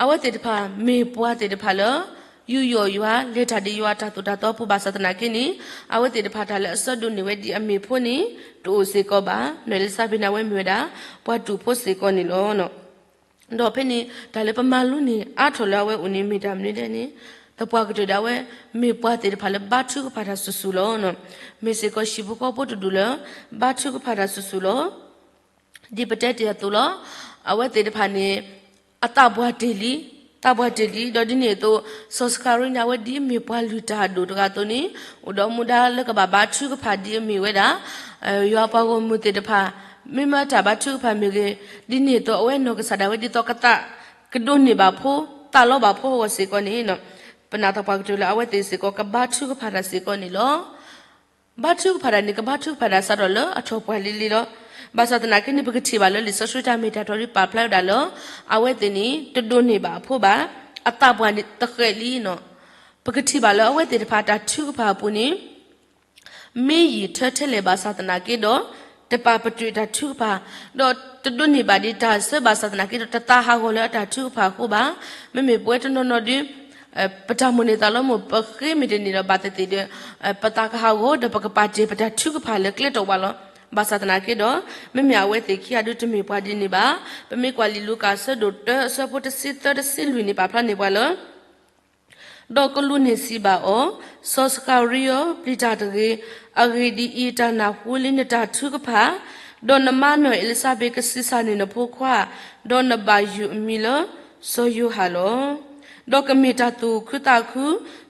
အဝဲသ့ၣ်တဖၣ်မ့ၢ်ပှၤသ့ၣ်တဖၣ်လၢ ယူးယီၣ်ယွၤ လဲၤတၢ်ဒ်ယွၤအတၢ်သိၣ်တၢ်သီအပူၤဘၣ်ဆၣ်သနာ်က့န့ၣ်, အဝဲသ့ၣ်တဖၣ်တၢ်လၢအဆၢဒိးန့ၢ်ဝဲဒ်အမ့ၢ်ဖိန့ၣ် တအိၣ်စ့ၢ်ကီးဘၣ်. နီၢ်အ့လံစဘ့းန့ၣ် အဝဲမ့ၢ်ဝဲဒၣ် ပှၤတူာ်ဖိစ့ၢ်ကီးန့ၣ်လီၤ. ဒီးဖဲန့ၣ် တၢ်လၢပမၤလိန့ၢ်အါထီၣ်လၢအဝဲအိၣ်န့ၣ်မ့ၢ်တၢ်မနုၤလဲၣ်န့ၣ်, သပှၢ်ကတၢၢ်ဒီးအဝဲ မ့ၢ်ပှၤသ့ၣ်တဖၣ်လၢဘါထုကဖၣ်တၢ်ဆူၣ်ဆူၣ်လီၤ. မ့ၢ်စ့ၢ်ကီးဟံၣ်ဖိဃီဖိတဒူၣ်လၢ ဘါထုကဖၣ်တၢ်ဆူၣ်ဆူၣ်လီၤ. ဒ်ပတဲတ့ၢ်အသိးလီၤ. အဝဲသ့ၣ်တဖၣ်န့ၣ် အသးပှၢ်တ့ၢ်လံ, သးပှၢ်တ့ၢ်လံ, ဒီးဒ်န့ၣ်အသိး စီၤစကၤရံန့ၣ် အဝဲဒ်အမ့ၢ်ပှၤလုၢ်တၢ်အဒိၣ်တဂၤအသိးန့ၣ်, အိၣ်ဒီးမူဒါလၢကဘၣ်ဘါထုကဖၣ်ဒ်အမ့ၢ်ဝဲဒၣ် ယွၤပှၤဂီၢ်မုၢ်သ့ၣ်တဖၣ် မ့မ့ၢ်တၢ်ဘါထုကဖၣ်မ့ၢ်ဂ့ၤ, ဒ်န့ၣ်အသိးအဝဲနီၢ်ကစၢ်ဒၣ်ဝဲဒ်သိးကသးကဒိးန့ၢ်ဘၣ်ဖိ, သးလီဘၣ်ဖိအဂီၢ်စ့ၢ်ကီးန့ၣ်, ပနာ်သပှၢ်ကတၢၢ်လၢအဝဲသ့ၣ်စ့ၢ်ကီးကဘါထုကဖၣ်တၢ်စ့ၢ်ကီးန့ၣ်လီၤ. ဘါထုကဖၣ်တၢ်န့ၣ် ကဘါထုကဖၣ်တၢ်စးထီၣ်လၢအထီၣ်ပှၢ်လံၤလံၤလီၤ. ဘၣ်ဆၣ်သနာ်က့န့ၣ် ပကထံၣ်ဘၣ်လၢလံာ်စီဆှံတၢ်မ့ၢ်တၢ်တီဒီးပာ်ဖျါဝဲဒၣ်လၢ အဝဲသ့ၣ်န့ၣ် တဒိးန့ၢ်ဘၣ်အဖိဘၣ်, အသးပှၢ်န့ၣ်တဃဲးလံနီၤ. ပကထံၣ်ဘၣ်လၢအဝဲသ့ၣ်တဖၣ်တၢ်ထုကဖၣ်အပူၤန့ၣ် မ့ၢ်ယံာ်ထၢထဲလဲၣ်ဘၣ်ဆၣ်သနာ်က့ဒီး တပာ်ပတုာ်တၢ်ထုကဖၣ်, ဒီးတဒိးန့ၢ်ဘၣ်ဒံးတၢ်ဆၢဘၣ်ဆၣ်သနာ်က့ဒီး တသးဟးဂီၤလၢအတၢ်ထုကဖၣ်အဃိဘၣ်. မ့မ့ၢ်ပဝဲတနီၤနီၤဒီး ပတၢ်မိၣ်န့ၢ်သးလီၤမ့ၢ် ပဃ့မ့ၢ်တန့ၢ်ဒီးဘၣ်သ့ၣ်သ့ၣ်ဒီး ပသးကဟးဂီၤဒီးပကပာ်တ့ၢ်ပတၢ်ထုကဖၣ်လၢကျဲတီၢ်ဝဲလီၤ. ဘၣ်ဆၣ်သနာ်က့ဒီး မ့မ့ၢ်အဝဲသ့ၣ်ခံဂၤဒုတမ့ၢ်ပှၤဒ်န့ၣ်ဘၣ်. ပမ့ၢ်ကွၢ်လံာ်လူၤကၣ်အဆၢဒိၣ်တၢအဆၢဖိတဆံသၢတဆံလွံၢ်န့ၣ် ပာ်ဖျါန့ၢ်ပှၤလၢ ဒီးကလူးန့ၣ်စံးဘၣ်အီၤ, စီၤစကၤရံယၤဧၢ, ပျံၤတၢ်တဂ့ၤ. အဂ့ၢ်ဒ်အံၤ, တၢ်နၢ်ဟူလံနတၢ်ထုကဖၣ်, ဒီးနမါနီၢ်အ့လံၤစဘ့းကဆံးစၢ်န့ၢ်နဖိခွါ, ဒီးနဘၣ်ယုၢ်အမံၤလၢစီၤယိၤဟၣ်လီၤ. ဒီးကမ့ၢ်တၢ်သူၣ်ခုသးခု,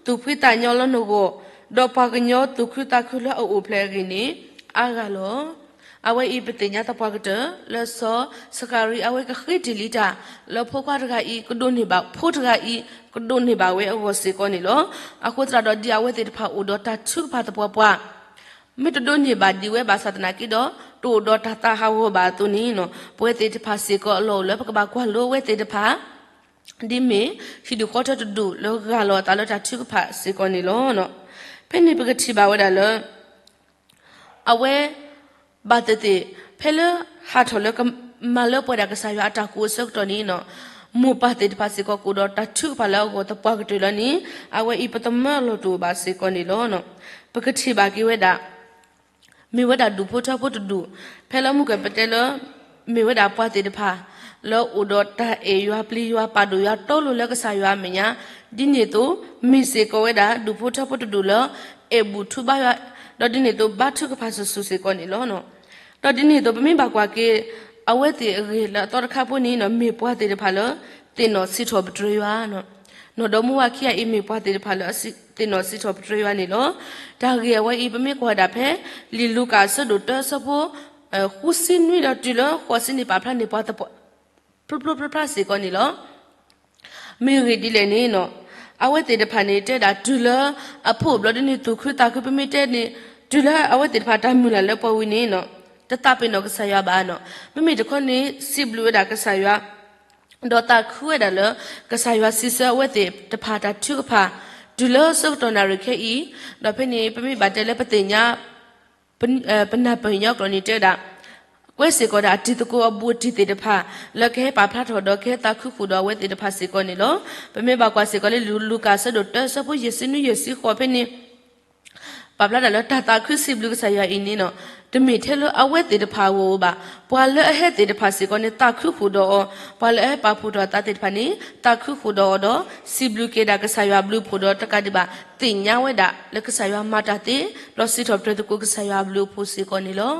သူၣ်ဖှံသးညီလၢနဂီၢ်, ဒီးပှၤကညီသူၣ်ခုသးခုလၢအအိၣ်ဖျဲၣ်အဂ့ၢ်န့ၣ် အါဂၤလီၤ. အဝဲအံၤပသ့ၣ်ညါသပှၢ်ကတၢၢ် လၢစီၤစကၤရံယၤအဝဲကဃ့တ့ၢ်လံတၢ် လၢဖိခွါတဂၤအံၤ ကဒိးန့ၢ်ဘၣ်ဖိတဂၤအံၤ ကဒိးန့ၢ်ဘၣ်ဝဲအဂီၢ်စ့ၢ်ကီးန့ၣ်လီၤ. အဃိသတးဒီးဒ်အဝဲသ့ၣ်တဖၣ်အိၣ်ဒီးတၢ်ထုကဖၣ်သပှၢ်ပှၢ် မ့ၢ်တဒိးန့ၢ်ဘၣ်ဒံးဝဲဘၣ်ဆၣ်သနာ်က့ဒီး တအိၣ်ဒီးတၢ်သးဟးဂီၤဘၣ်အသိးန့ၣ်, ပဝဲသ့ၣ်တဖၣ်စ့ၢ်ကီးအလီၢ်အိၣ်လၢပကဘၣ်ကွၢ်လိအဝဲသ့ၣ်တဖၣ် ဒ်မ့ၢ်ဟံၣ်ဒူၣ်ဃီထၢတဒူၣ်လၢဂၢ်လီၤအသးလၢတၢ်ထုကဖၣ်စ့ၢ်ကီးန့ၣ်လီၤ. ဖဲန့ၣ်ပကထံၣ်ဘၣ်ဝဲဒၣ်လၢ အဝဲ ဘၣ်သ့ၣ်သ့ၣ် ဖဲလၢဟးထီၣ်လၢကမၤလၢပှဲၤဒၣ်ကစၢ်ယွၤအတၢ်ကူၣ်အဆၢကတီၢ်န့ၣ် မိၢ်ပၢ်သ့ၣ်တဖၣ်စ့ၢ်ကီးကအိၣ်ဒီးတၢ်ထုကဖၣ်လၢအဂီၢ်သပှၢ်ကတၢၢ်လီၤန့ၣ် အဝဲအံၤပသမၢအလီၢ်တအိၣ်ဘၣ်စ့ၢ်ကီးန့ၣ်လီၤ. ပကထံၣ်ဘၣ်က့ၤဝဲဒၣ် မ့ၢ်ဝဲဒၣ်ဒူၣ်ဖိထၢဖိတဒူၣ်, ဖဲလၢမုၢ်ကပတဲလၢ မ့ၢ်ဝဲဒၣ်ပှၤသ့ၣ်တဖၣ် လၢအိၣ်ဒီးတၢ်အဲၣ်ယွၤပျံၤယွၤပာ်ဒိၣ်ယွၤတီလိၤလၢကစၢ်ယွၤအမဲာ်ညါ, ဒ်န့ၣ်အသိး မ့ၢ်စ့ၢ်ကီးဝဲဒၣ်ဒူၣ်ဖိထၢဖိတဒူၣ်လၢ အဲၣ်ဘူၣ်ထုဘါယွၤ, ဒီးဒ်န့ၣ်အသိးဘါထုကဖၣ်ဆူၣ်ဆူၣ်စ့ၢ်ကီးန့ၣ်လီၤ. ဒီးဒ်န့ၣ်အသိး ပမ့ၢ်ဘၣ်ကွၢ်က့ၤ အဝဲသ့ၣ်အဂ့ၢ်လၢအသီတခါဖိန့ၣ် မ့ၢ်ပှၤသ့ၣ်တဖၣ်လၢ သ့ၣ်နီၣ်စံးထီၣ်ပတြၢၤယွၤ, နီၢ်ဒီမါဝၤခံဂၤအံၤ မ့ၢ်ပှၤသ့ၣ်တဖၣ်လၢ သ့ၣ်နီၣ်စံးထီၣ်ပတြၢၤယွၤန့ၣ်လီၤ. တၢ်ဂ့ၢ်အဝဲအံၤ ပမ့ၢ်ကွၢ်ဝဲဒၣ်ဖဲ လံာ်လူၤကၣ်အဆၢဒိၣ်တၢအဆၢဖိ ဃုဆံနွံဒီးတုၤလၢဃိးဆံန့ၣ် ပာ်ဖျါန့ၢ်ပှၤသပှၢ် ဖျိဖျိဖျါဖျါစ့ၢ်ကီးန့ၣ်လီၤ. မ့ၢ်ဂ့ၢ်ဒ်လဲၣ်န့ၣ် အဝဲသ့ၣ်တဖၣ်န့ၣ် တဲဒၣ်တုၤလၢအဖိအဘျီဒ်န့ၣ် သူၣ်ခုသးခု ပမ့ၢ်တဲန့ၣ် တုၤလၢအဝဲသ့ၣ်တဖၣ်တၢ်မုၢ်လၢ်လၢပှၤဝံၤန့ၣ် တသးပ့ၤနီၣ်ကစၢ်ယွၤဘၣ်နီၤ. မ့မ့ၢ်တခီန့ၣ် စံးဘျုးဝဲဒၣ်ကစၢ်ယွၤ ဒီးသးခုဝဲဒၣ်လၢ ကစၢ်ယွၤစံးဆၢအဝဲသ့ၣ်တဖၣ်တၢ်ထုကဖၣ် တုၤလၢဆၢကတီၢ်နၣ်ရံၣ်ခဲအံၤ, ဒီးဖဲန့ၣ် ပမ့ၢ်ဘၣ်တဲလၢပသ့ၣ်ညါ ပ ပနၢ်ပၢၢ်ညီကျိာ်န့ၣ်တဲဝဲဒၣ်, ကွဲးစ့ၢ်ကီးဒၣ်အတံၤသကိးအဘူးအတံၢ်သ့ၣ်တဖၣ် လၢကဟဲပာ်ဖျါထီၣ်ဒီးကဟဲသးခုဃုာ်ဒီးအဝဲသ့ၣ်တဖၣ်စ့ၢ်ကီးန့ၣ်လီၤ. ပမ့ၢ်ဘၣ်ကွၢ်စ့ၢ်ကီးလၢလူၤကၣ်အဆၢဒိၣ်တၢအဆၢဖိယဲၢ်ဆံနွံယဲၢ်ဆံဃိးဖဲန့ၣ် ပာ်ဖျါဒၣ်လၢတၢ်သးခုစံးဘျုးကစၢ်ယွၤအံၤန့ၣ် တမ့ၢ်ထဲလၢအဝဲသ့ၣ်တဖၣ်အဂီၢ်ဧိၤဘၣ်. ပှၤလၢအဟဲသ့ၣ်တဖၣ်စ့ၢ်ကီးန့ၣ် သးခုဃုာ်ဒီးအီၤ, ပှၤလၢအဟဲပာ်ဖှိၣ်ထီၣ်အသးသ့ၣ်တဖၣ်န့ၣ် သးခုဃုာ်ဒီးအီၤဒီး စံးဘျုးက့ၤဒၣ်ကစၢ်ယွၤအဘျုးအဖှိၣ်ဒီးတကးဒံးဘၣ် သ့ၣ်ညါဝဲဒၣ်လၢကစၢ်ယွၤမၤတၢ်သ့ ဒီးစံးထီၣ်ပတြၢၤသကိးကစၢ်ယွၤအဘျုးအဖှိၣ်စ့ၢ်ကီးန့ၣ်လီၤ.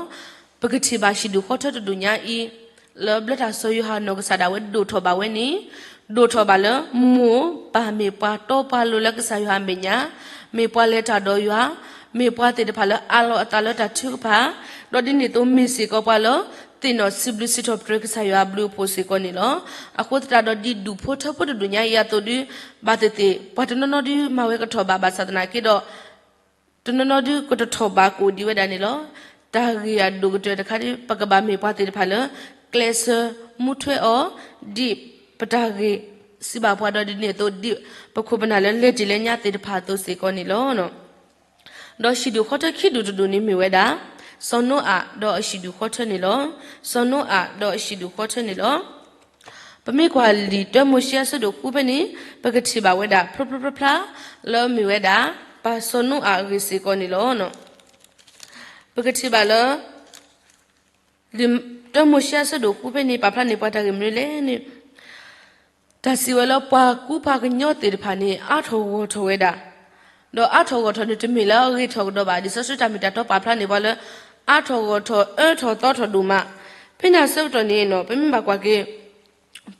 ပကထံၣ်ဘၣ်ဟံၣ်ဒူၣ်ဃီထၢတဒူၣ်ညါအံၤ လၢဘျၢတၢ်စီၤယိၤဟၣ်နီၢ်ကစၢ်ဒၣ်ဝဲဒိၣ်ထီၣ်ဘၣ်ဝဲန့ၣ်, ဒိၣ်ထီၣ်ဘၣ်လၢ မိၢ်ပၢ်မ့ၢ်ပှၤတီပှၤလိၤလၢကစၢ်ယွၤအမဲာ်ညါ, မ့ၢ်ပှၤလဲၤတၢ်ဒီးယွၤ, မ့ၢ်ပှၤသ့ၣ်တဖၣ်လၢအးလီၤအသးလၢတၢ်ထုကဖၣ်, ဒီးဒ်န့ၣ်အသိးမ့ၢ်စ့ၢ်ကီးပှၤလၢ သ့ၣ်နီၣ်စံးဘျုးစံးထီၣ်ပတြၢၤကစၢ်ယွၤအဘျုးအဖှိၣ်စ့ၢ်ကီးန့ၣ်လီၤ. အဃိသတးဒီးဒ်ဒူၣ်ဖိထၢဖိတဒူၣ်ညါအံၤအသိးဒု ဘၣ်သ့ၣ်သ့ၣ် ပှၤတနီၤနီၤဒုမၤဝဲကထီၣ်ဘၣ်ဘၣ်ဆၣ်သနာ်က့ဒီး တနီၤနီၤဒုကထီၣ်ဘၣ်ကအိၣ်ဒံးဝဲဒၣ်န့ၣ်လီၤ. တၢ်ဂ့ၢ်အဒိၣ်ကတၢၢ်တခါဒု ပကဘၣ်မ့ၢ်ပှၤသ့ၣ်တဖၣ်လၢ ကျဲးစၢးမူထွဲအီၤ ဒ်ပတၢ်ဂ့ၢ်စံးဘၣ်ပှၤဒီးဒ်န့ၣ်အသိး ဒ်ပခိၣ်ပနၢ်လၢလဲၤတ့ၢ်လၢညါသ့ၣ်တဖၣ်အသိးစ့ၢ်ကီးန့ၣ်လီၤ. ဒီးဟံၣ်ဒူၣ်ဃီထၢခံဒူၣ်တဒူၣ်န့ၣ်မ့ၢ်ဝဲဒၣ် စီၤနိအၤဒီးအဟံၣ်ဒူၣ်ဃီထၢန့ၣ်လီၤ. စီၤနိအၤဒီးအဟံၣ်ဒူၣ်ဃီထၢန့ၣ်လီၤ. ပမ့ၢ်ကွၢ်လံာ်တၢမိၤၡ့အဆၢဒိၣ်ဃုဖဲန့ၣ် ပကထံၣ်ဘၣ်ဝဲဒၣ်ဖျိဖျိဖျါဖျါ လၢမ့ၢ်ဝဲဒၣ် ပၢ်စီၤနိအၤအဂ့ၢ်စ့ၢ်ကီးန့ၣ်လီၤ. ပကထံၣ်ဘၣ်လၢ လံာ်တၢမိၤၡ့အဆၢဒိၣ်ဃုဖဲန့ၣ် ပာ်ဖျါန့ၢ်ပှၤတၢ်ဂ့ၢ်မနုၤလဲၣ်န့ၣ် တၢ်စံးဝဲလၢပှၤကူပှၤကညီသ့ၣ်တဖၣ်န့ၣ် အါထီၣ်ဂီၢ်ထီၣ်ဝဲဒၣ်, ဒီးအါထီၣ်ဂီၢ်ထီၣ်န့ၣ် တမ့ၢ်လၢအဂ့ၤထီၣ်ကဒီးဘၣ်. လံာ်စီဆှံတၢ်မ့ၢ်တၢ်တီပာ်ဖျါန့ၢ်ပှၤလၢ အါထီၣ်ဂီၢ်ထီၣ်အၢထီၣ်သီထီၣ်ဒိၣ်မး. ဖဲန့ၣ်အဆၢကတီၢ်န့ၣ်နီၤ ပမ့ၢ်ဘၣ်ကွၢ်က့ၤ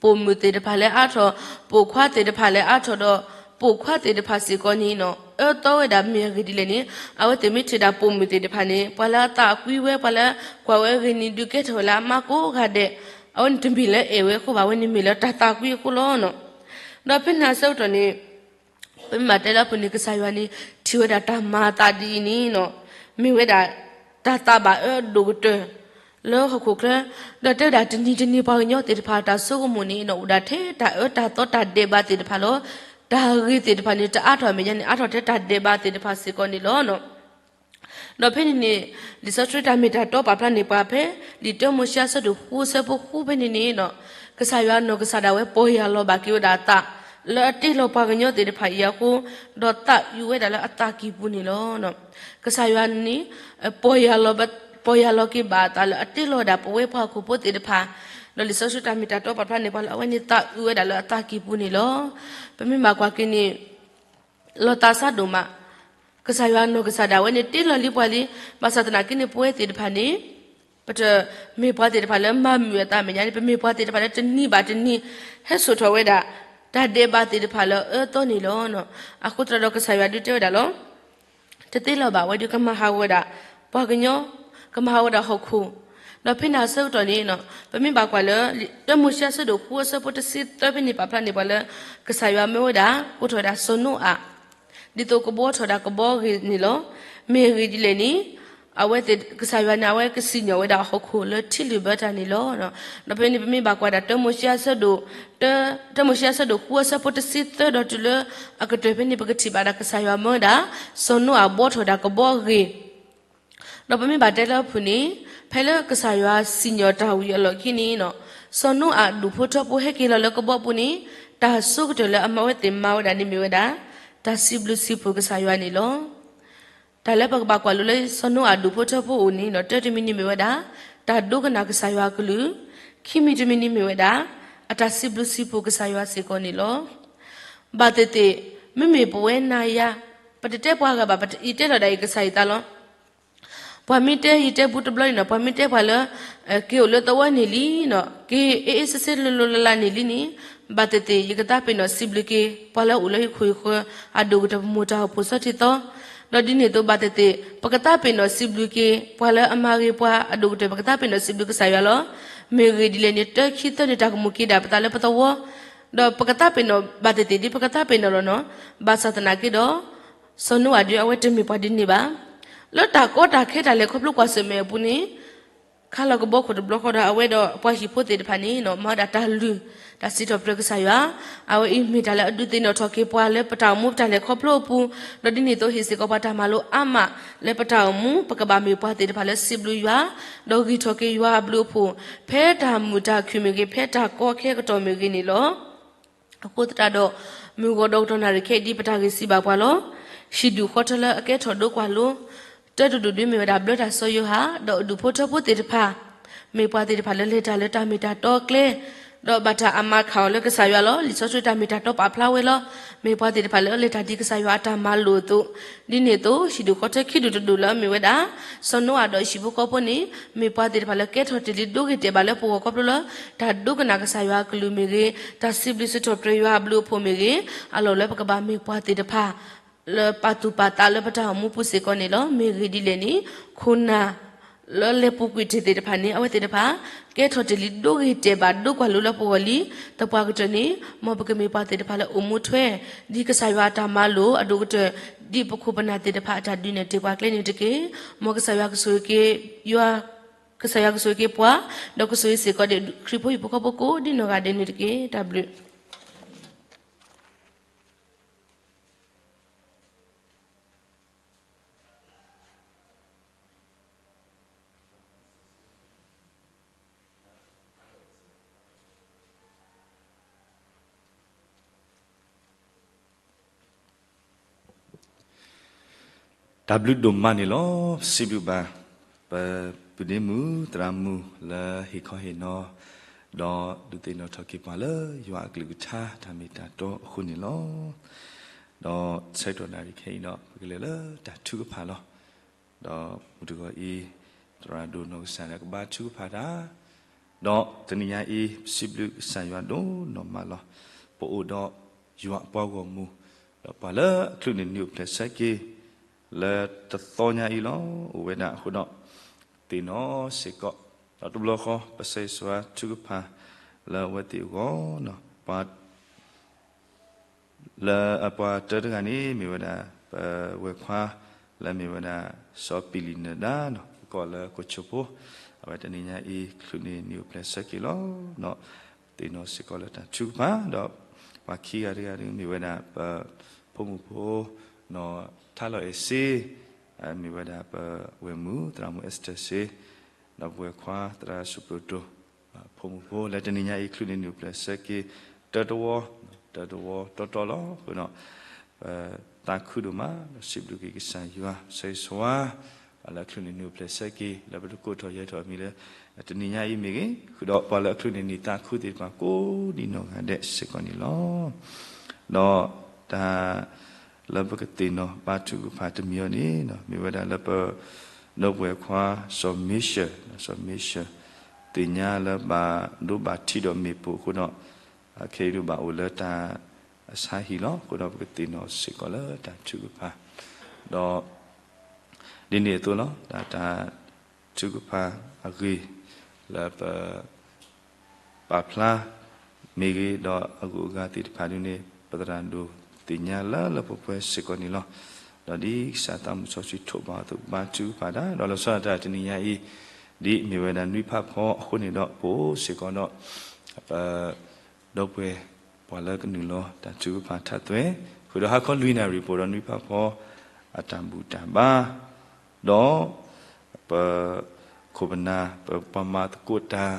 ပိာ်မုၣ်သ့ၣ်တဖၣ်လၢအါထီၣ်, ပိာ်ခွါသ့ၣ်တဖၣ်လၢအါထီၣ်ဒီး ပိာ်ခွါသ့ၣ်တဖၣ်စ့ၢ်ကီးန့ၣ်နီၤ အၢသီဝဲဒၣ်မ့ၢ်အဂ့ၢ်ဒ်လဲၣ်န့ၣ် အဝဲသ့ၣ်မ့ၢ်ထံၣ်ဒၣ်ပိာ်မုၣ်သ့ၣ်တဖၣ်န့ၣ် ပှၤလၢအသးကွံဝဲ ပှၤလၢကွၢ်ဝဲအဂ့ၢ်န့ၣ် ဒုးကဲထီၣ်ဝဲလၢအမါကိးဂၤဒဲး, အဝဲန့ၣ်တမ့ၢ်လၢအဲၣ်ဝဲအဃိဘၣ်, အဝဲန့ၣ်မ့ၢ်လၢတၢ်သးကွံအဃိလီၤနီၤ. ဒီးဖဲန့ၣ်အဆၢကတီၢ်န့ၣ် ပမ့ၢ်ဘၣ်တဲလၢအပူၤန့ၣ် ကစၢ်ယွၤန့ၣ် ထံၣ်ဝဲဒၣ်တၢ်မၤအသးဒ်အံၤန့ၣ်နီၤ, မ့ၢ်ဝဲဒၣ်တၢ်သးဘၣ်အၢအဒိၣ်ကတၢၢ် လၢဟီၣ်ခိၣ်ချၢ, ဒီးတဲဝဲဒၣ်တနံၤတနံၤပှၤကညီသ့ၣ်တဖၣ်တၢ်ဆိကမိၣ်န့ၣ်နီၤ အိၣ်ဒၣ်ထဲတၢ်အၢတၢ်သီတၢ်ဒဲးဘးသ့ၣ်တဖၣ်လီၤ. တၢ်ဂ့ၤသ့ၣ်တဖၣ်န့ၣ် တအါထီၣ်အမဲာ်ညါန့ၣ် အါထီၣ်ထဲတၢ်ဒဲးဘးသ့ၣ်တဖၣ်စ့ၢ်ကီးန့ၣ်လီၤ. ဒီးဖဲန့ၣ်န့ၣ် လံာ်စီဆှံတၢ်မ့ၢ်တၢ်တီပာ်ဖျါန့ၢ်ပှၤဖဲ လံာ်တၢမိၤၡ့အဆၢဒိၣ်ဃုအဆၢဖိဃုဖဲန့ၣ်နီၤ, ကစၢ်ယွၤနီၢ်ကစၢ်ဒၣ်ဝဲပီၢ်ယၢ်လီၤဘၣ်က့ၤဝဲဒၣ်အသး လၢအတ့လီၤပှၤကညီသ့ၣ်တဖၣ်အံၤအဃိ, ဒီးသးအုးဝဲဒၣ်လၢအသးကံၢ်ပူၤန့ၣ်လီၤ. ကစၢ်ယွၤန့ၣ် ပီၢ်ယၢ်လီၤ ပီၢ်ယၢ်လီၤက့ၤဘၣ်အသးလၢအတ့လီၤဝဲဒၣ်ပဝဲပှၤဟီၣ်ခိၣ်ဖိသ့ၣ်တဖၣ်, ဒီးလံာ်စီဆှံတၢ်မ့ၢ်တၢ်တီပာ်ဖျါန့ၢ်ပှၤလၢအဝဲန့ၣ်သးအုးဝဲဒၣ်လၢအသးကံၢ်ပူၤန့ၣ်လီၤ. ပမ့ၢ်ဘၣ်ကွၢ်က့ၤန့ၣ် လီၤသးစၢ်ဒိၣ်မး, ကစၢ်ယွၤနီၢ်ကစၢ်ဒၣ်ဝဲန့ၣ် တ့လီၤလံပှၤလံ, ဘၣ်ဆၣ်သနာ်က့န့ၣ် ပဝဲသ့ၣ်တဖၣ်န့ၣ် ပတမ့ၢ်ပှၤသ့ၣ်တဖၣ်လၢမၤမုာ်အသးမဲာ်ညါန့ၣ် ပမ့ၢ်ပှၤသ့ၣ်တဖၣ်လၢတနံၤဘၣ်တနံၤ ဟဲစိာ်ထီၣ်ဝဲဒၣ် တၢ်ဒဲးဘးသ့ၣ်တဖၣ်လၢအအၢသီန့ၣ်လီၤ. အဃိသတးဒီးကစၢ်ယွၤဒုးတဲဝဲဒၣ်လီၤ. တသ့လီၤဘၣ်ဝဲဒုးကမၤဟးဂီၤဝဲဒၣ် ပှၤကညီ, ကမၤဟးဂီၤဝဲဒၣ်ဟီၣ်ခိၣ်, ဒီးဖဲန့ၣ်အဆၢကတီၢ်န့ၣ် ပမ့ၢ်ဘၣ်ကွၢ်လၢ တၢမိၤၡ့အဆၢဒိၣ်ဃုအဆၢဖိတဆံသၢဖဲန့ၣ် ပာ်ဖျါန့ၢ်ပှၤလၢ ကစၢ်ယွၤမၢဝဲဒၣ် ကိးထီၣ်ဝဲဒၣ်စီၤနိအၤ ဒ်သိးကဘှီထီၣ်ဒၣ်ကဘီအဂ့ၢ်န့ၣ်လီၤ. မ့ၢ်အဂ့ၢ်ဒ်လဲၣ်န့ၣ် အဝဲသ့ၣ် ကစၢ်ယွၤန့ၣ် အဝဲကစံၣ်ညီၣ်ဝဲဒၣ်ဟီၣ်ခိၣ်လၢထံလုၣ်ဘၢတၢ်န့ၣ်လီၤ. ဒီးဖဲန့ၣ် ပမ့ၢ်ဘၣ်ကွၢ်ဒၣ်တၢမိၤၡ့အဆၢဒိၣ်, တၢမိၤၡ့အဆၢဒိၣ်ဃုအဆၢဖိတဆံသၢဒီးတုၤလၢအကတၢၢ်ဖဲန့ၣ် ပကထံၣ်ဘၣ်ဒၣ်ကစၢ်ယွၤမၢဝဲဒၣ် စီၤနိအၤဘှီထီၣ်ဒၣ်ကဘီအဂ့ၢ် ဒီးပမ့ၢ်ဘၣ်တဲလၢအပူၤန့ၣ် ဖဲလၢကစၢ်ယွၤစံၣ်ညီၣ်တၢ်ဝံၤအလီၢ်ခံန့ၣ် စီၤနိအၤအဒူၣ်ဖိထၢဖိဟဲက့ၤလီၤလၢကဘီပူၤန့ၣ် တၢ်ဆိကတၢၢ်လၢအမၤဝဲသ့ၣ်မၤဝဲဒၣ်န့ၣ်မ့ၢ်ဝဲဒၣ် တၢ်စံးဘျုးစံးဖှိၣ်ကစၢ်ယွၤန့ၣ်လီၤ. တၢ်လၢပကဘၣ်ကွၢ်လိလၢစီၤနိအၤအဒူၣ်ဖိထၢဖိအအိၣ်န့ၣ် တၢတမံၤန့ၣ်မ့ၢ်ဝဲဒၣ် တၢ်ဒိကနၣ်ကစၢ်ယွၤအကလုၢ်, ခံမံၤတမံၤန့ၣ်မ့ၢ်ဝဲဒၣ် အတၢ်စံးဘျုးစံးဖှိၣ်ကစၢ်ယွၤစ့ၢ်ကီးန့ၣ်လီၤ. ဘၣ်သ့ၣ်သ့ၣ် မ့မ့ၢ်ပဝဲနၤယၤ ပတတဲပှၤဂၤဘၣ် ယတဲလီၤဒၣ်အံၤကစၢ်ယသးလီၤ. ပှၤမ့ၢ်တဲယတဲဘူးတဘျီန့ၣ်နီၤ ပှၤမ့ၢ်တဲပှၤလၢ က့ၤအိၣ်လၢသဝီန့ၣ်လံနီၤ က့ၤအ့ၣ်အ့ၣ်စ့စ့လိၤလိၤလၢ်လၢ်န့ၣ်လံန့ၣ် ဘၣ်သ့ၣ်သ့ၣ် ယကသးပ့ၤနီၣ်စံးဘျုးက့ၤ ပှၤလၢအိၣ်လၢဟံၣ်ခိၣ်ဟံၣ်ဃၢၤအဒိၣ်ကတၢၢ် ပမိၢ်တၢ်အိၣ်ဖှိၣ်ဆီထံသီ, ဒီးဒ်န့ၣ်အသိးဘၣ်သ့ၣ်သ့ၣ် ပကသးပ့ၤနီၣ်စံးဘျုးက့ၤ ပှၤလၢအမၤဂ့ၤပှၤအဒိၣ်ကတၢၢ် ပကသးပ့ၤနီၣ်စံးဘျုးကစၢ်ယွၤလီၤ. မ့ၢ်ဂ့ၢ်ဒ်လဲၣ်န့ၣ် တၢခံသၢန့ၣ် တၢ်ကမူၣ်က့ၤဒၣ်ပသးလၢပသဝီ, ဒီးပကသးပ့ၤနီၣ်ဘၣ်သ့ၣ်သ့ၣ်ဒ်ပကသးပ့ၤနီၣ်လီၤနီၤ. ဘၣ်ဆၣ်သနာ်က့ဒီး စီၤနိအၤဒုးအဝဲတမ့ၢ်ပှၤဒ်န့ၣ်ဘၣ်. လၢတၢ်ကီတၢ်ခဲတၢ်လဲၤခီဖျိကွၢ်ဆၢၣ်မဲာ်အပူၤန့ၣ် ခါလီၤကဘီခိၣ်တဘျီဃီဒီး အဝဲဒီးပှၤဟံၣ်ဖိသ့ၣ်တဖၣ်န့ၣ် မၤဝဲဒၣ်တၢ်လုၢ် တၢ်စံးထီၣ်ပတြၢၤကစၢ်ယွၤ, အဝဲအံၤမ့ၢ်တၢ်လၢအဒုးသ့ၣ်နီၣ်ထီၣ်က့ၤပှၤလၢပတၢ်အိၣ်မူပတၢ်လဲၤခီဖျိအပူၤ, ဒီးဒ်န့ၣ်အသိးဟ့ၣ်စ့ၢ်ကီးပှၤတၢ်မၤလိအါမး လၢပတၢ်အိၣ်မူ ပကဘၣ်မ့ၢ်ပှၤသ့ၣ်တဖၣ်လၢစံးဘျုးယွၤ, ဒီးဂံၢ်ထီၣ်က့ၤယွၤအဘျုးအဖှိၣ် ဖဲတၢ်မုာ်တၢ်ခုၣ်မ့ၢ်ဂ့ၤ ဖဲတၢ်ကီအခဲကတီၢ်မ့ၢ်ဂ့ၤန့ၣ်လီၤ. အဃိသတးဒီး မုၢ်ဂီၤဒီးကတီၢ်နၣ်ရံၣ်ခဲအံၤဒ်ပတၢ်ဂ့ၢ်စံးဘၣ်ပှၤလီၤ. ဟံၣ်ဒူၣ်ဃီထၢလၢအကဲထီၣ်ဒိကွၢ်လိ တၢတဒူၣ်ဒုးမ့ၢ်ဝဲဒၣ်ဘျၢတၢ်စီၤယိၤဟၣ် ဒီးအဒူၣ်ဖိထၢဖိသ့ၣ်တဖၣ် မ့ၢ်ပှၤသ့ၣ်တဖၣ်လၢလဲၤတၢ်လၢတၢ်မ့ၢ်တၢ်တီအကျဲ ဒီးဘၣ်တၢ်အမၤခးအီၤလၢကစၢ်ယွၤလီၤ. လံာ်စီဆှံတၢ်မ့ၢ်တၢ်တီပာ်ဖျါဝဲလီၤ. မ့ၢ်ပှၤသ့ၣ်တဖၣ်လၢလဲၤတၢ်ဒ်ကစၢ်ယွၤအတၢ်မၤလိာ်အသိး, ဒ်န့ၣ်အသိး ဟံၣ်ဒူၣ်ဃီထၢခံဒူၣ်တဒူၣ်လၢအမ့ၢ်ဝဲဒၣ် စီၤနိအၤဒီးအဟံၣ်ဖိဃီဖိန့ၣ် မ့ၢ်ပှၤသ့ၣ်တဖၣ်လၢကဲထီၣ်တ့ၢ်လံဒိဂ့ၤတဲာ်ဘၣ်လၢပဂီၢ်ခီဖျိလၢ တၢ်ဒိကနၣ်ကစၢ်ယွၤအကလုၢ်မ့ၢ်ဂ့ၤ, တၢ်စံးဘျုးစံးထီၣ်ပတြၢၤယွၤအဘျုးအဖှိၣ်မ့ၢ်ဂ့ၤ, အလီၢ်လၢပကဘၣ်မ့ၢ်ပှၤသ့ၣ်တဖၣ် လၢပာ်သူၣ်ပာ်သးလၢပတၢ်အိၣ်မူပူၤစ့ၢ်ကီးန့ၣ်လီၤ. မ့ၢ်ဂ့ၢ်ဒ်လဲၣ်န့ၣ် ခိၣ်နၢ် လၢလဲၤပူၤကွံာ်တ့ၢ်သ့ၣ်တဖၣ်န့ၣ် အဝဲသ့ၣ်တဖၣ် ကဲထီၣ်တ့ၢ်လံဒိဂ့ၤတဲာ်ဘၣ်ဒိကွၢ်လိလၢပဂီၢ်လံ. သပှၢ်ကတၢၢ်န့ၣ် မ်ပကမ့ၢ်ပှၤသ့ၣ်တဖၣ်လၢအိၣ်မူထွဲ ဒ်ကစၢ်ယွၤအတၢ်မၤလိာ်အဒိၣ်ကတၢၢ် ဒ်ပခိၣ်ပနၢ်သ့ၣ်တဖၣ်အတၢ်ဒုးနဲၣ်တ့ၢ်ပှၤကျဲန့ၣ်တက့ၢ်. မ်ကစၢ်ယွၤကဆိၣ်ဂ့ၤက့ၤယွၤ ကစၢ်ယွၤကဆိၣ်ဂ့ၤက့ၤပှၤ ဒီးကဆိၣ်ဂ့ၤစ့ၢ်ကီးဒီးခရံာ်ဖိဟံၣ်ဖိဃီဖိကိးဒ်နီၢ်ဂၤဒဲးန့ၣ်တက့ၢ်. တၢ်ဘျုး တၢ်ဘျုးဒိၣ်မးန့ၣ်လီၤ. စံးဘျုးဘၣ် ပပုၢ်ဒ့မုၣ်သရၣ်မုၣ်လၢဟ့ၣ်ခီဟ့ၣ်နီၤ ဒီးဒုးသ့ၣ်နီၣ်ထီၣ်က့ၤပှၤလၢယွၤအကလုၢ်ကထါတၢ်မ့ၢ်တၢ်တီအဃိန့ၣ်လီၤ. ဒီးဆၢကတီၢ်နၣ်ရံၣ်ခဲအံၤဒီး ပကလဲၤလၢတၢ်ထုကဖၣ်လီၤ. ဒီးမုၢ်တဂီၤအံၤ သရၣ်ဒိၣ်နီၢ်ကစၢ်ဒၣ်ကဘါထုကဖၣ်တၢ် ဒီးတနံၤညါအံၤ ပစံးဘျုးကစၢ်ယွၤဒိၣ်နီၢ်မးလီၤ. ပအိၣ်ဒီးယွၤအပှၤဂီၢ်မုၢ် ဒီးပှၤလၢအချုးန့ၢ်နံၣ်အိၣ်ဖျဲၣ်ဆၢက့ၤ လၢတသီညါအံၤလီၤ အိၣ်ဝဲဒၣ်အဃိဒီး သ့ၣ်နီၣ်စ့ၢ်ကီး, ဒီးတဘျီဃီ ပဆၢဂ့ၤဆၢဝါထုကဖၣ် လၢအဝဲသ့ၣ်အဂီၢ်, ပှၤ လၢအပှၤတၢတဂၤန့ၣ် မ့ၢ်ဝဲဒၣ် ပဝဲၢ်ခွါ လၢအမ့ၢ်ဝဲဒၣ် စီၤပံၤလံၤနၢၤဒါနီၤ ပကိးလၢကိးဆိဖိ, အဝဲတနံၤညါအံၤ ချုးန့ၢ်နံၣ်အိၣ်ဖျဲၣ်ဆၢက့ၤလီၤ. ဒီးသ့ၣ်နီၣ်စ့ၢ်ကီးလၢတၢ်ထုကဖၣ်, ဒီးပှၤခံဂၤတဂၤဒုး မ့ၢ်ဝဲဒၣ် ပဖိမုၣ်ဖိ နီၢ်ထါလီၤအဲၣ်စ့, မ့ၢ်ဝဲဒၣ်ပဝဲၢ်မုၣ် သရၣ်မုၣ်အ့စတၢၢ်စ့, ဒီးပဝဲၢ်ခွါ သရၣ်စူၣ်ပျိတိၢ် ဖိမုၣ်ဖိ လၢတနံၤညါအံၤ ချုးန့ၢ်နံၣ်အိၣ်ဖျဲၣ်ဆၢက့ၤ တၢတဝီ, တၢတဝီတီတီလီၤ. အဃိဒီး ပသးခုဒိၣ်မး ဒီးစံးဘျုးက့ၤကစၢ်ယွၤ ဆၢဂ့ၤဆၢဝါ ပှၤလၢအချုးန့ၢ်နံၣ်အိၣ်ဖျဲၣ်ဆၢက့ၤ လၢပတကိးထီၣ်ယဲၢ်ထီၣ်အမံၤလၢ တနံၤညါအံၤမ့ၢ်ဂ့ၤ, ဃုာ်ဒီးပှၤလၢအချုးန့ၢ်နံၣ်သးခုသ့ၣ်တဖၣ် ကိးဒံးနီၢ်ဂၤဒဲးစ့ၢ်ကီးန့ၣ်လီၤ. ဒီးတၢ် လၢပကသ့ၣ်နီၣ်ဘါထုကဖၣ်တမံၤအံၤန့ၣ် မ့ၢ်ဝဲဒၣ်လၢပ ဒီပုၢ်ဝဲၢ်ခွါ စီၤမ့ရှၢၣ်, စီၤမ့ရှၢၣ် သ့ၣ်ညါလၢဘၣ်ဒိဘၣ်ထံးဒီးမ့ၢ်ပိာ်အဃိဒီး ခဲအံၤဒုးဘၣ်အိၣ်လၢတၢ်အဆါဟံၣ်လီၤ. အဃိဒီးပကသ့ၣ်နီၣ်စ့ၢ်ကီးလၢတၢ်ထုကဖၣ် ဒီး ဒ်န့ၣ်အသိးလီၤ. တၢ် တၢ်ထုကဖၣ်အဂ့ၢ် လၢပ ပာ်ဖျါ မ့ၢ်ဂ့ၤ ဒီးအဂုၤအဂၤသ့ၣ်တဖၣ်ဒုန့ၣ် ပသရၣ်ဒိၣ်သ့ၣ်ညါလၢလၢပှဲၤပှဲၤစ့ၢ်ကီးန့ၣ်လီၤ. ဒီးဒ်ကစၢ်သးမုၣ်စီဆှံထိးဘၣ်အသိး ဘါထုကဖၣ်တၢ် ဒီးလီၤဆီဒၣ်တၢ်တနံၤညါအံၤ ဒ်မ့ၢ်ဝဲဒၣ်နွံဖးဖီအဃိန့ၣ်ဒီး ပအိၣ်စ့ၢ်ကီးဒီး ပ ဒီပုၢ်ဝဲၢ် ပှၤလၢကနုာ်လီၤတၢ်ထုကဖၣ်ထးသွဲၣ် ဃုာ်ဒီးဟါခီလွံၢ်နၣ်ရံၣ် ပအိၣ်ဒီးနွံဖးဖီ အတၢ်ဘူၣ်တၢ်ဘါ ဒီး ပ ခိၣ်ပနၢ် ပပှၤမၤသကိးတၢ်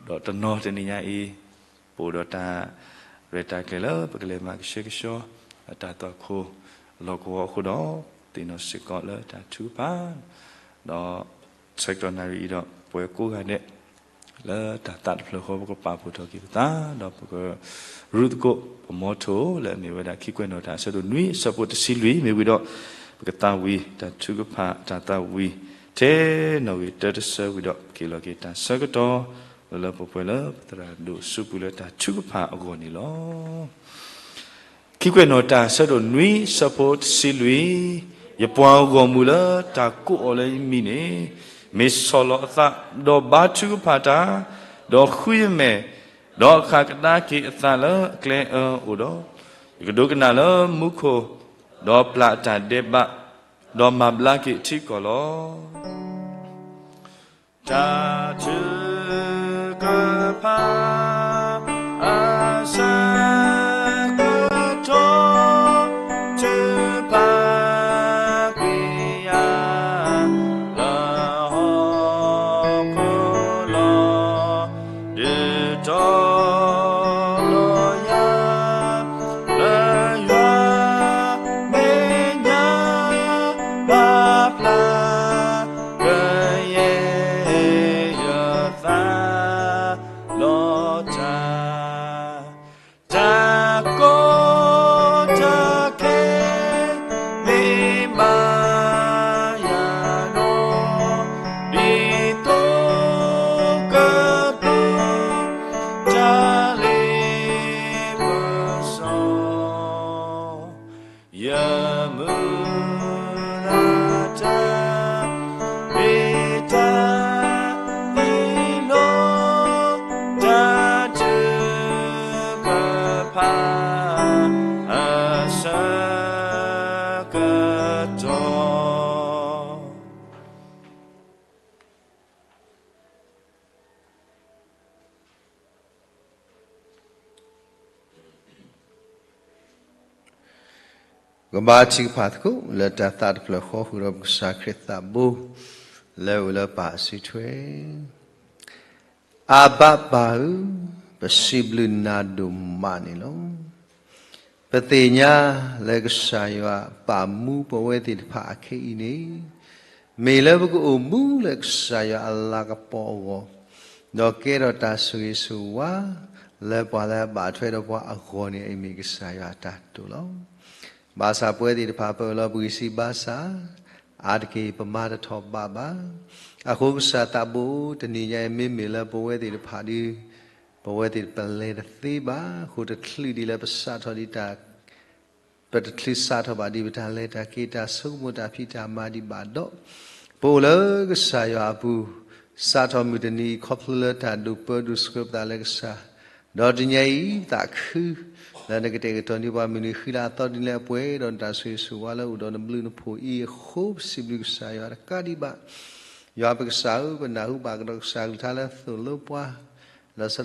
ဒီးတနီၤတနံၤညါအံၤ ပအိၣ်ဒီးတၢ်ရဲၣ်တၢ်ကျဲၤလၢပကလဲၤမၤကဆှဲကဆှီ အတၢ်သွၣ်ခိၣ်လီၢ်ကဝီၤအဃိဒီး သ့ၣ်နီၣ်စ့ၢ်ကီးလၢတၢ်ထုကဖၣ် ဒီး ဆၢကတီၢ်နၣ်ရံၣ်အံၤဒီး ပဝဲကိးဂၤဒဲး လၢတၢ်သးတဖျၢၣ်ဃီ ပကပာ်ဖှိၣ်ထီၣ်က့ၤပသး ဒီးပက ရူၢ်သကိး ပမီထိၣ် လၢအမ့ၢ်ဝဲဒၣ်ခံကွဲးနီၣ်တၢ်အဆၢဒိၣ်နွံ အဆၢဖိတဆံလွံၢ် မ့ၢ်ဝံၤဒီး ပကသးဝံၤတၢ်ထုကဖၣ်တၢ်သးဝံၤ ထဲနီၣ်ဂံၢ်တၢတဆၢဝံၤဒီး ပက့ၤလီၤက့ၤတၢ်ဆၢကတီၢ် လၢလၢပှဲၤပှဲၤလၢပသရၣ်ဒိၣ်စူပူၤလၢတၢ်ထုကဖၣ်အဂီၢ်န့ၣ်လီၤ. ခံကွဲးနီၣ်တၢ်အဆၢဒိၣ်နွံ အဆၢဖိတဆံလွံၢ်, ယပှၤဂီၢ်မုၢ်လၢတၢ်ကိးအီၤလၢယမံၤန့ၣ် မ့ၢ်ဆီၣ်လီၤအသး ဒီးဘါထုကဖၣ်တၢ်, ဒီးဃုယမဲာ်, ဒီးဃၣ်ကဒါက့ၤအသးလၢအကျဲအၢအိၣ်ဒီး, ယကဒိကနၣ်လၢမူခိၣ်, ဒီးပျၢ်အတၢ်ဒဲးဘး, ဒီးမၤဘျါက့ၤအထံအကီၢ်လီၤ. တၢ်ထုကဖၣ်အဆၢကတီၢ် ထုကဖၣ်ကွံာ်ယၤ လၢဟီၣ်ခိၣ်လီၤ ဒုးတီၤလီၤယၤ လၢယွၤမဲာ်ညါ ပာ်ဖျါ ကယဲၢ်ယသးလီၤတၢ် တၢ်ကီတၢ်ခဲ မ့ၢ်ဘၣ်ယၤဒီး ဒ်သိးကပျုၢ် တၢ်လ့ပစီ ယမုၢ်လၢ်တၢ် မ့ၢ်တၢ်အံၤလီၤ တၢ်ထုကဖၣ် အဆၢကတီၢ် ကဘါထုကဖၣ်သကိး လၢတၢ်သးတဖျၢၣ်ဃီ ဃုာ်ဒီးပကစၢ်ခရံာ်သးဘိ လၢအအိၣ်လၢပၢ်အစုထွဲ အဘၤပၢ်ဧၢ, ပစံးဘျုးနၤဒိၣ်မးန့ၣ်လီၤ. ပသ့ၣ်ညါလၢကစၢ်ယွၤပာ်မူပဝဲသ့ၣ်တဖၣ်အခဲအံၤန့ၣ် မ့ၢ်လၢပကအိၣ်မူလၢကစၢ်ယွၤအလၤကပီၤအဂီၢ်, ဒီးကဲထီၣ်တၢ်ဆိၣ်ဂ့ၤဆိၣ်ဝါ လၢပှၤလၢအဘၣ်ထွဲဒီးပှၤအဂီၢ်န့ၣ် အံၤမ့ၢ်ကစၢ်ယွၤအတၢ်တိာ်လီၤ. ဘၣ်ဆၣ်ပဝဲသ့ၣ်တဖၣ် ပအၢၣ်လီၤပဂံၢ်စၢ်ဘါစၢ်, အါတက့ၢ် ပမၤတထီၣ်ဘးဘၣ်. အဃိကစၢ်သးဘိ တနံၤညါအံၤ မ့မ့ၢ်လၢပဝဲသ့ၣ်တဖၣ်ဒီး ပဝဲသ့ၣ်ပလဲၤတသ့ဘၣ်. အဃိတချုးဒံးလၢပစးထီၣ်ဒံးတၢ် ပ ပတချုးစးထီၣ်ဘၣ်ဒံးပတၢ်လဲၤတၢ်က့ၤ တၢ်ဆိကမိၣ်တၢ်ဖံးတၢ်မၤဒံးဘၣ်ဒီး, ပအိၣ်လၢကစၢ်ယွၤအပူၤ, စးထီၣ်မုၢ်တနံၤအံၤ ခီဖျိလၢတၢ်ဒိၣ်ပၢဒိၣ်ဆှၢပသးလၢကစၢ်, ဒီးတနံၤအံၤ ပသးခု လၢနကတဲာ်ကတီၤန့ၢ်ပှၤမုၢ်နံၤဃံလၤအသီတနံၤလၢအပှဲၤဒီးနတၢ်ဆိၣ်ဂ့ၤဆိၣ်ဝါလၢအိၣ်ဒီးနဘျုးနဖှိၣ်အံၤအဃိ ပစံးဘျုးကစၢ်ယွၤတကးဒံးဘၣ်. ယွၤပကစၢ်ဧၢ, ပနၢ်ဟူဘၣ်ကဒီးကစၢ်ကလုၢ်ကထါလၢသိၣ်လိပှၤ, လီၤဆီ